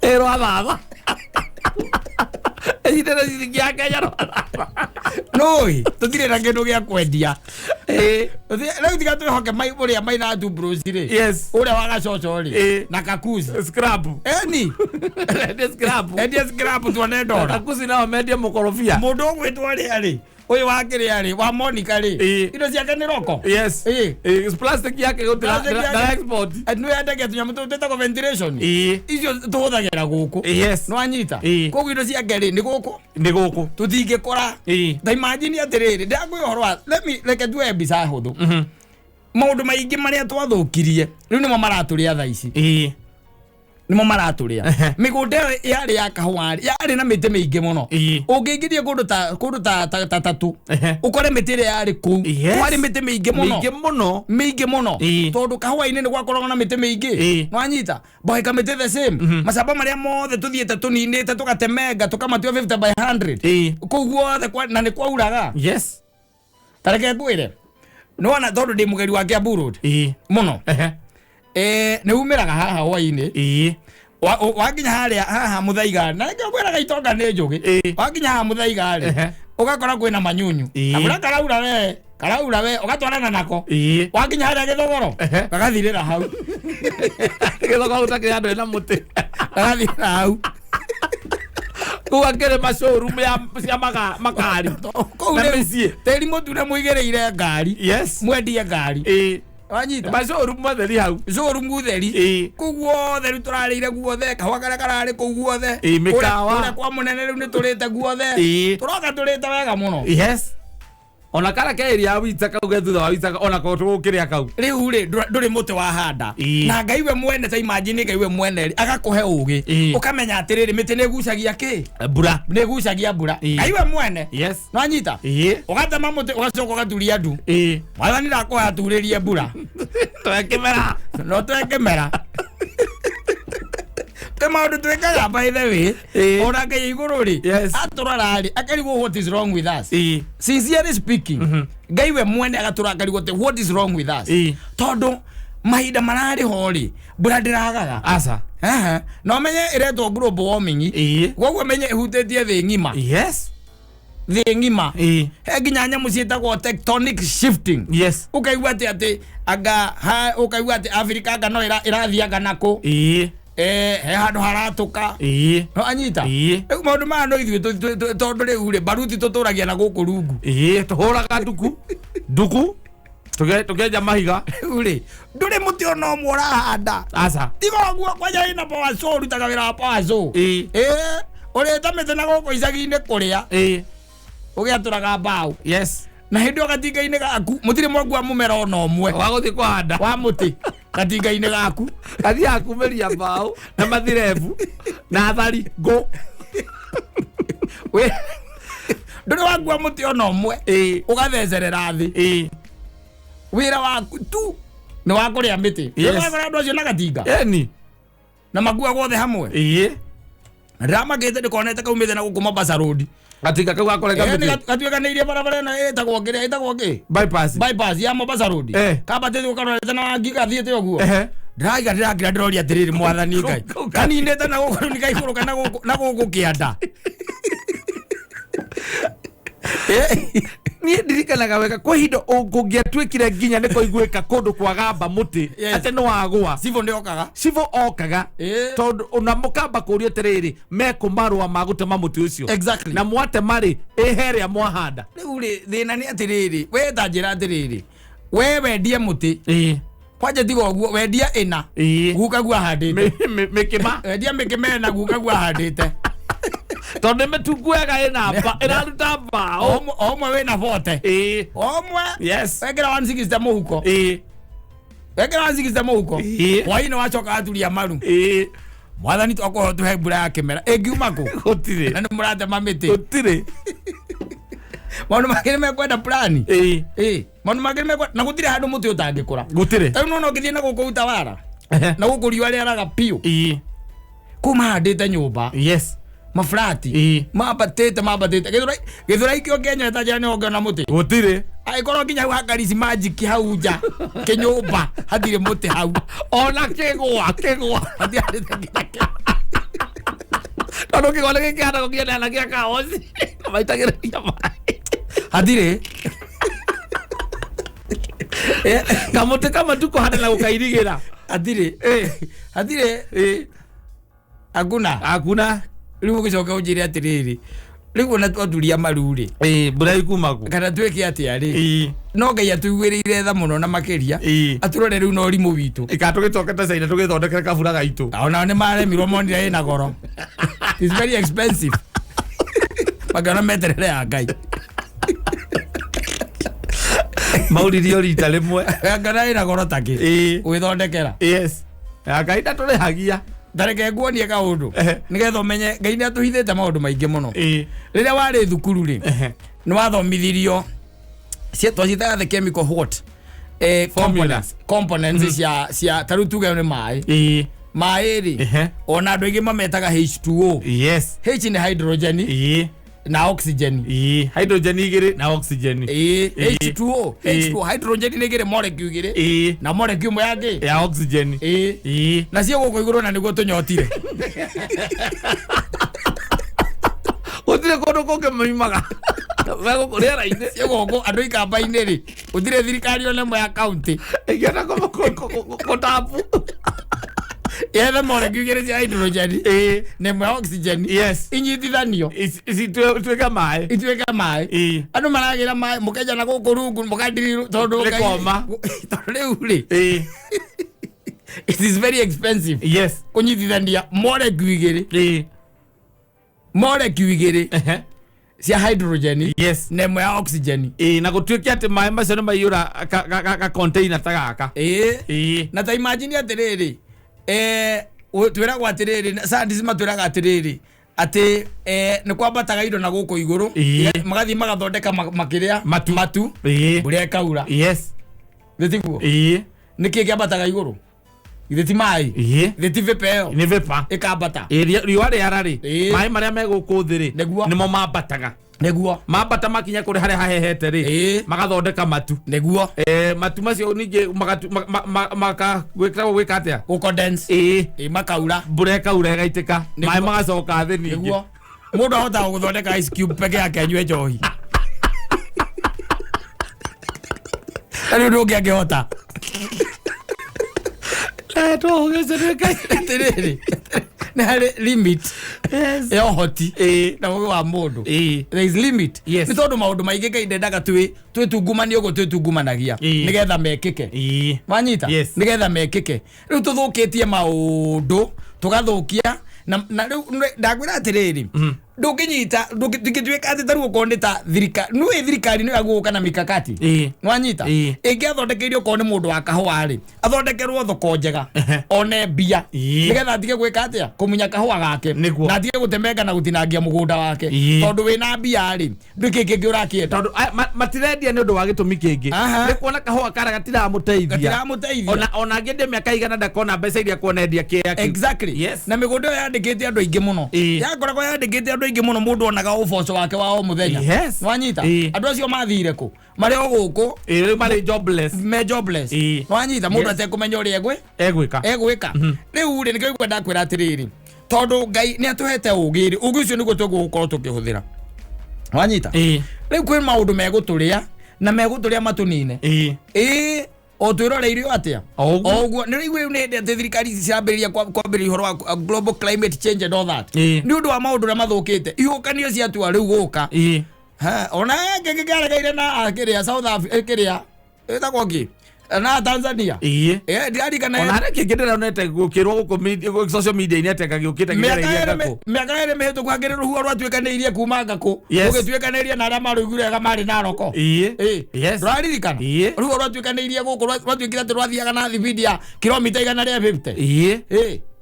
Ĩrwa thatha ĩnyitĩte ciringi ya Kenya rwa thatha. Nũĩ tũtirĩ na kĩndũ gĩa kwendia. Ĩ. Rĩu tiga twĩhoke ũrĩa maina Bruce rĩ, Yes. ũrĩa wa gacoco rĩ, Ĩ. na kakuzi. Scrap. Eni. Endie scrap. Endia scrap tuone ndora. Kakuzi nao mendie mũkorobia. Mũndũ ũgwĩtwo rĩa rĩ, ũyũ wa kĩrĩa rĩ, wa Monica rĩ, Ĩ. indo ciake nĩ roko. Yes. Ĩ. Ĩ, plastic yake gũtirĩ Plastic yake. na export. Nĩ yendagia tũnyamũ tũu twĩtagwo ventilation. Ĩ. Icio tũhũthagĩra gũkũ. Yes. Nĩwanyita? Ĩ. Koguo indo ciake rĩ, nĩ gũkũ. Nĩ gũkũ. Tũtingĩkora. Ĩ. Ta imagine atĩrĩrĩ, ndĩrakwĩra ũhoro wa, reke tuoe mbica hũthũ. Maũndũ maingĩ marĩa twathũkirie rĩu nĩmo maratũrĩa thaa ici. Ĩ. Nĩmo maratũrĩa. Ehe. Mĩgũnda ĩyo yarĩ ya kahũa rĩ, yarĩ na mĩtĩ mĩingĩ mũno. Ĩ. Ũngĩingĩria kũndũ ta kũndũ ta ta ta tatu, Ehe. ũkore mĩtĩ ĩrĩa yarĩ kũu, Yes. kwarĩ mĩtĩ mĩingĩ mũno. Mĩingĩ mũno. Mĩingĩ mũno. Ĩ. Tondũ kahũa-inĩ nĩ gwakoragwo na mĩtĩ mĩingĩ. Ĩ. Nĩwanyita? Mboeka mĩtĩ the same. Macamba marĩa mothe tũthiĩte tũninĩte tũgatemenga tũkamatua 50 by 100. Ĩ. Kũu guothe na nĩ kwauraga. Yes. Ta reke ngwĩre, nĩwona tondũ ndĩ mũgeri wa Kiambu Road Ĩ. mũno. Ehe. Nĩ umĩraga haha hwainĩ. Ĩ. Wakinya harĩa haha Mũthaiga, na nĩkĩo ngwĩraga itonga nĩ njũgĩ. Ĩ. Wakinya haha Mũthaiga rĩ, Ehe. ũgakora kwĩna manyunyu. Ĩ. Kamũra karaura we, karaura we, ũgatwarana nako. Ĩ. Wakinya harĩa Gĩthogoro, Ehe. gagathirĩra hau. Gĩthogoro gũtakĩrĩ andũ ena mũtĩ. Gagathirĩra hau. Kũu akĩrĩ ma showroom ya cia makari. Kũu Na rĩu mĩciĩ. tĩri mũtune mũigĩrĩire ngari. Yes. Mwendie ngari. Ĩ. Wanyita? Ma showroom matheri hau. Showroom theri. Ĩ. Kũu guothe rĩu tũrarĩire guothe, kahũa karĩa kararĩ kũu guothe. Ĩ, mĩkawa. Kũrĩa kwa mũnene rĩu nĩ tũrĩte guothe. Ĩ. Tũroka tũrĩte wega mũno. Yes. Ona kara ke area ya Witaka kau ke thutha wa Witaka ona ko tũgũkĩrĩa kau. Rĩu rĩ, ndũrĩ mũtĩ wahanda. Ĩ. Na Ngai we mwene, ta imagine Ngai we mwene rĩ, agakũhe ũgĩ. Ĩ. Ũkamenya atĩrĩrĩ, mĩtĩ nĩ ĩgucagia kĩ? Mbura. Nĩ ĩgucagia mbura. Ĩ. Ngai we mwene. Yes. Nĩwanyita? Ĩ. Ũgatema mũtĩ ũgacoka ũgaturia ndu. Ĩ. Mwathani ndakũhe aturĩrie mbura. Tũhe kĩmera. No tũhe kĩmera. Kwĩ maũndũ twĩkaga by the way. Ĩ. Ona Ngai igũrũ rĩ, Yes. atũrora rĩ, akarigwo what is wrong with us. Ĩ. Sincerely speaking, Ngai we mwene agatũra akarigwo atĩ what is wrong with us. Ĩ. Tondũ mahinda mararĩ ho rĩ, mbura ndĩragaga. Aca. Aha. Na ũmenye ĩretwo global warming. Ĩ. Koguo ũmenye ĩhutĩtie thĩ ng'ima. Yes. Thĩ ng'ima. Ĩ. He nginya nyamũ ciĩtagwo tectonic shifting. Yes. Ũkaigua atĩ atĩ anga ha ũkaigua atĩ Afrika anga no ĩrathiĩ anga nakũ. Ĩ. He handũ haratũka. Ĩ. No anyita. Ĩ. Rĩu maũndũ maya no ithuĩ tondũ rĩu rĩ, baruti tũtũragia na gũkũ rungu. Ĩ, tũhũraga nduku. Nduku. Tũkenja mahiga. Rĩu rĩ, ndũrĩ mũtĩ ona ũmwe ũrahanda. Aca. Tiga ũguo kwanja wĩna power saw, ũrutaga wĩra wa power saw. Ĩ. Ĩ, ũrĩte mĩtĩ na gũkũ icagi-inĩ kũrĩa. Ĩ. Ũgĩatũraga mbaũ. Yes. Na hĩndĩ ĩyo gatinga-inĩ gaku, mũtirĩ mwakua mũmera ona ũmwe. Wa gũthiĩ kũhanda. Wa mũtĩ. Gatinga-inĩ gaku. Gathiaga kumĩria mbaũ na mathirebu na thari ngũ. Ndũrĩ wakua mũtĩ ona ũmwe. Ĩ. Ũgathecerera thĩ. Ĩ. Wĩra waku tu nĩ wa kũrĩa mĩtĩ. Yes. Ũgakora andũ acio na gatinga. Eni. Na makuaga othe hamwe. Ĩ. Na ndĩramakĩte ndĩkonete kaumĩte na gũkũ Mombasa Road. Gatinga kau gakorenga Ĩ, nĩ mĩtĩ. gatuĩkanĩirie barabara ĩno ĩtagwo kĩrĩa, ĩtagwo kĩ? Bypass. Bypass ya Mombasa Road. Eh. Kambatĩte gũkarorete na wangi gathiĩte ũguo. Ehe. Ndĩraiga ndĩrakira ndĩroria atĩrĩrĩ mwathani Ngai. Kau- kau- Kaninĩte na gũkũ rĩu nĩ kaikũrũka na gũkũ kĩanda. Niĩ ndirikanaga wega kwĩ ihinda kũngĩatuĩkire nginya nĩ kũiguĩka kũndũ kwagamba mũtĩ Yes. atĩ nĩ wagũa. Cibũ nĩ okaga. Cibũ okaga. Ĩ. Tondũ ona mũkamba kũria atĩrĩrĩ, mekũ marũa ma gũtema mũtĩ ũcio. Exactly. Na mwatema rĩ, ĩ he ĩrĩa mwahanda. Rĩu rĩ, thĩna nĩ atĩrĩrĩ, we ta njĩra atĩrĩrĩ, we wendie mũtĩ. Ĩ. Kwanja tiga ũguo, wendia ĩna. Ĩ. Guka guo ahandĩte. Mĩkĩma. Wendia mĩkĩma ĩna guka guo ahandĩte. Tondũ nĩ mĩtungu wega ĩna ĩraruta mbaũ. O ũmwe wĩna bote. Ĩ. O ũmwe. Yes. Wekĩra 160 mũhuko. Ĩ. Wekĩra 160 mũhuko. Ĩ. Hwaĩ-inĩ wacoka waturia maru. Ĩ. Mwathani twakũhoya tũhe mbura ya kĩmera. Ĩngiuma kũ? Gũtirĩ. Na nĩ mũratema mĩtĩ. Gũtirĩ. Maũndũ mangĩ nĩ mekwenda plan. Ĩ. Ĩ. Maũndũ mangĩ nĩ mekwenda na gũtirĩ handũ mũtĩ ũtangĩkũra. Gũtirĩ. Ta rĩu nĩwona ũngĩthiĩ na gũkũ Utawala. Ehe. Na gũkũ riũa rĩaraga biũ. Ĩ. Kũu mahandĩte nyũmba. Maflati. Mambatĩte mambatĩte. Gĩthũrai kĩo Kenya ĩtanjĩra nĩ ũngĩona mũtĩ. Gũtirĩ. Angĩkorwo nginya hau hakarici magic hau nja kĩnyũmba hatirĩ mũtĩ hau. Ona kĩgwa kĩgwa. Hatihandĩte nginya kĩ- Tondũ kĩgwa nĩ gĩkĩhandagwo nginya na gĩa kaoci. Maitagĩrĩria maĩ. Hatirĩ. Kamũtĩ kamwe tu kũhanda na gũkairigĩra. Hatirĩ. Hatirĩ. Hakuna. Hakuna. Rĩu ũgĩcoka ũnjĩre atĩrĩrĩ, rĩu ona twaturia maru rĩ, Mbura ikuma kũ? Kana twĩke atĩa rĩ? No Ngai atũiguĩrĩire tha mũno na makĩria. Atũrore rĩu na ũrimũ witũ. Ika tũgĩcoke ta China tũgĩthondekere kabura gaitũ. Onao nĩ maremirwo monire ĩna goro. It's very expensive. Makĩona meterere ya Ngai. Mauririo rita rĩmwe. Ngana ĩna goro takĩ. Gwĩthondekera. Yes. Ngai ndatũrĩhagia. Tareke nguonie kaũndũ. Nĩgetha ũmenye Ngai nĩ atũhithĩte maũndũ maingĩ mũno. Rĩrĩa warĩ thukuru rĩ, nĩ wathomithirio twaciĩtaga the chemical what? Formula. Components cia ta rĩu tuge nĩ maĩ. Maĩ rĩ, ona andũ aingĩ mametaga H2O. H nĩ hydrogen na oxygen. Hydrogen igĩrĩ na oxygen. H2O. H2O hydrogen nĩ igĩrĩ molecule igĩrĩ na molecule ĩmwe ya ngĩ ya oxygen. Na cio gũkũ igũrũ na nĩguo tũnyotire. Gũtirĩ kũndũ kũngĩ maimaga. Megũkũ rĩera-inĩ. Cio gũkũ andũ ikamba-inĩ rĩ, gũtirĩ thirikari ona ĩmwe ya county ĩngĩenda kũtapu yethe molecule igĩrĩ cia hydrogen na ĩmwe ya oxygen. Inyitithanio. Ituĩke maĩ. Ituĩke maĩ. Andũ maragĩra maĩ mũkenja na gũkũ rungu mũkadiri tondũ Nĩ koma. Tondũ rĩu rĩ, it is very expensive. Kũnyitithania molecule igĩrĩ. Molecule igĩrĩ cia hydrogen na ĩmwe ya oxygen. Na gũtuĩke atĩ maĩ macio nĩ maiyũra ka container ta gaka. Na ta imagine atĩrĩrĩ, twĩragwo atĩrĩrĩ, scientists matwĩraga atĩrĩrĩ, atĩ nĩ kwambataga indo na gũkũ igũrũ, magathiĩ magathondeka makĩrĩa Matu. matu, mbura ĩkaura. Githĩ tiguo? Nĩkĩ kĩambataga igũrũ? Githĩ ti maĩ? Githĩ ti vapor ĩyo? Nĩ vapor. Ĩkambata. Riũa rĩara rĩ, maĩ marĩa me gũkũ thĩ rĩ, nĩmo mambataga. Nĩguo. Mambata makinya kũrĩ harĩa hahehete rĩ, magathondeka matu. Nĩguo. Matu macio ningĩ gwĩkagwo gwĩka atĩa? Gũcondense. Makaura. Mbura ĩkaura ĩgaitĩka. Nĩguo. Maĩ magacoka thĩ ningĩ. Nĩguo. Mũndũ ahotaga gũthondeka ice cube peke yake anyue njohi. Tarĩ ũndũ ũngĩ angĩhota. Atĩrĩrĩ, nĩ harĩ limit ya ũhoti na ũgĩ wa mũndũ. There is limit. Nĩ tondũ maũndũ maingĩ Ngai ndendaga twĩtungumanie ũguo twĩtungumanagia nĩgetha mekĩke. Wanyita? Nĩgetha mekĩke. Rĩu tũthũkĩtie maũndũ, tũgathũkia na rĩu ndakwĩra atĩrĩrĩ, ndũngĩnyita, ndũngĩtuĩka atĩ ta rĩu okorwo nĩ ta thirikari, nĩũĩ thirikari nĩyo yagũka na mikakati. Nĩwanyita? Ĩngĩathondekeire okorwo nĩ mũndũ wa kahũa rĩ, athondekerwo thoko njega, one mbia, nĩgetha atige gwĩka atĩa? Kũmunya kahũa gake. Nĩguo. Na atige gũtemenga na gũtinangia mũgũnda wake. Tondũ wĩna mbia rĩ, ndũĩ kĩĩ kĩngĩ ũrakĩenda. Tondũ matirendia nĩ ũndũ wa gĩtũmi kĩngĩ. Nĩ kuona kahũa karĩa gatiramũteithia. Gatiramũteithia. Ona angĩendia mĩaka igana ndakona mbeca iria kuona endia kĩrĩa kĩu. Na mĩgũnda ĩyo yandĩkĩte andũ aingĩ mũno. Yakoragwo yandĩkĩte andũ aingĩ mũno, mũndũ onaga ũboco wake wa o mũthenya. Nwanyita? Andũ acio mathire kũ? Marĩ o gũkũ. Rĩu marĩ jobless. Me jobless. Nwanyita? Mũndũ atekũmenya ũrĩa Egwĩka. Egwĩka. Rĩu rĩ, nĩkĩo ngwenda kwĩra atĩrĩrĩ, tondũ Ngai nĩ atũhete ũũgĩ rĩ, ũũgĩ ũcio nĩguo tũgũkorwo tũkĩhũthĩra. Nwanyita? Rĩu kwĩ maũndũ megũtũrĩa na megũtũrĩa matũnine. O twĩroreire o atĩa? O ũguo. O ũguo. Nĩ ũraigua rĩu nĩ hĩndĩ atĩ thirikari ici cirambĩrĩria kwambĩrĩria ũhoro wa global climate change and all that. Nĩ ũndũ wa maũndũ ũrĩa mathũkĩte. Ihuhũkanio ciatua rĩu gũka. Ha, ona gĩkĩ kĩaregeire na kĩrĩa South Africa, kĩrĩa ĩtagwo kĩ? Na Tanzania. Ndirarikana Ona harĩa kĩngĩ ndĩronete gũkĩrwo gũkũ social media-inĩ atĩ anga gĩũkĩte kĩgereirie ngakũ. Mĩaka ĩrĩ mĩhĩtũku hakĩrĩ rũhuho rwatuĩkanĩirie kuma ngakũ. Rũgĩtuĩkanĩirie na arĩa marũiguire wega marĩ Naroko. Ndũraririkana? Rũhuho rwatuĩkanĩirie gũkũ, rwatuĩkire atĩ rwathiaga na thibindi ya kilomita igana rĩa fifty.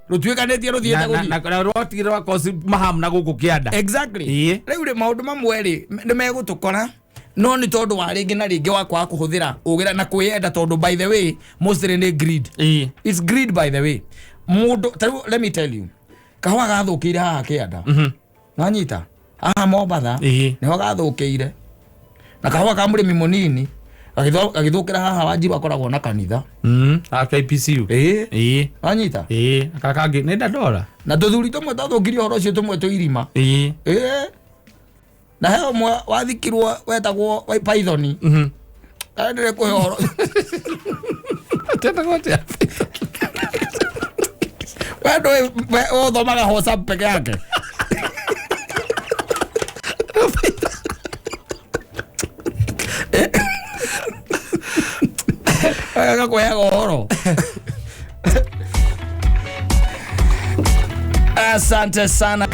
Rũtuĩkanĩtie rũthiĩte gũthiĩ. Na rwatigire rwa kosi mahamu na gũkũ kĩanda. Rĩu rĩ, maũndũ mamwe rĩ, nĩ megũtũkora. No nĩ tondũ wa rĩngĩ na rĩngĩ wa kwaga kũhũthĩra ũgĩra na kwĩyenda, tondũ by the way mostly nĩ greed. It's greed by the way. Mũndũ, ta rĩu, let me tell you. Kahũa gathũkĩire haha kĩanda. Nanyita haha Mombatha. Nĩho gathũkĩire, na kahũa ka mũrĩmi mũnini gagĩthũkĩra haha Wanjiru akoragwo na kanitha. A KPCU. Ĩĩ. Wanyita? Ĩĩ, aka kangĩ nĩ Dandora. Na tũthuri tũmwe twathũkirie ũhoro ũcio, tũmwe twĩ irima. Ĩĩ, na he ũmwe wathikirwo wetagwo wa Python. Ndĩrĩ kũhe ũhoro. Tetagwo atĩa? We ndũĩ, we ũthomaga WhatsApp peke yake. Agakũheaga ũhoro. Asante sana.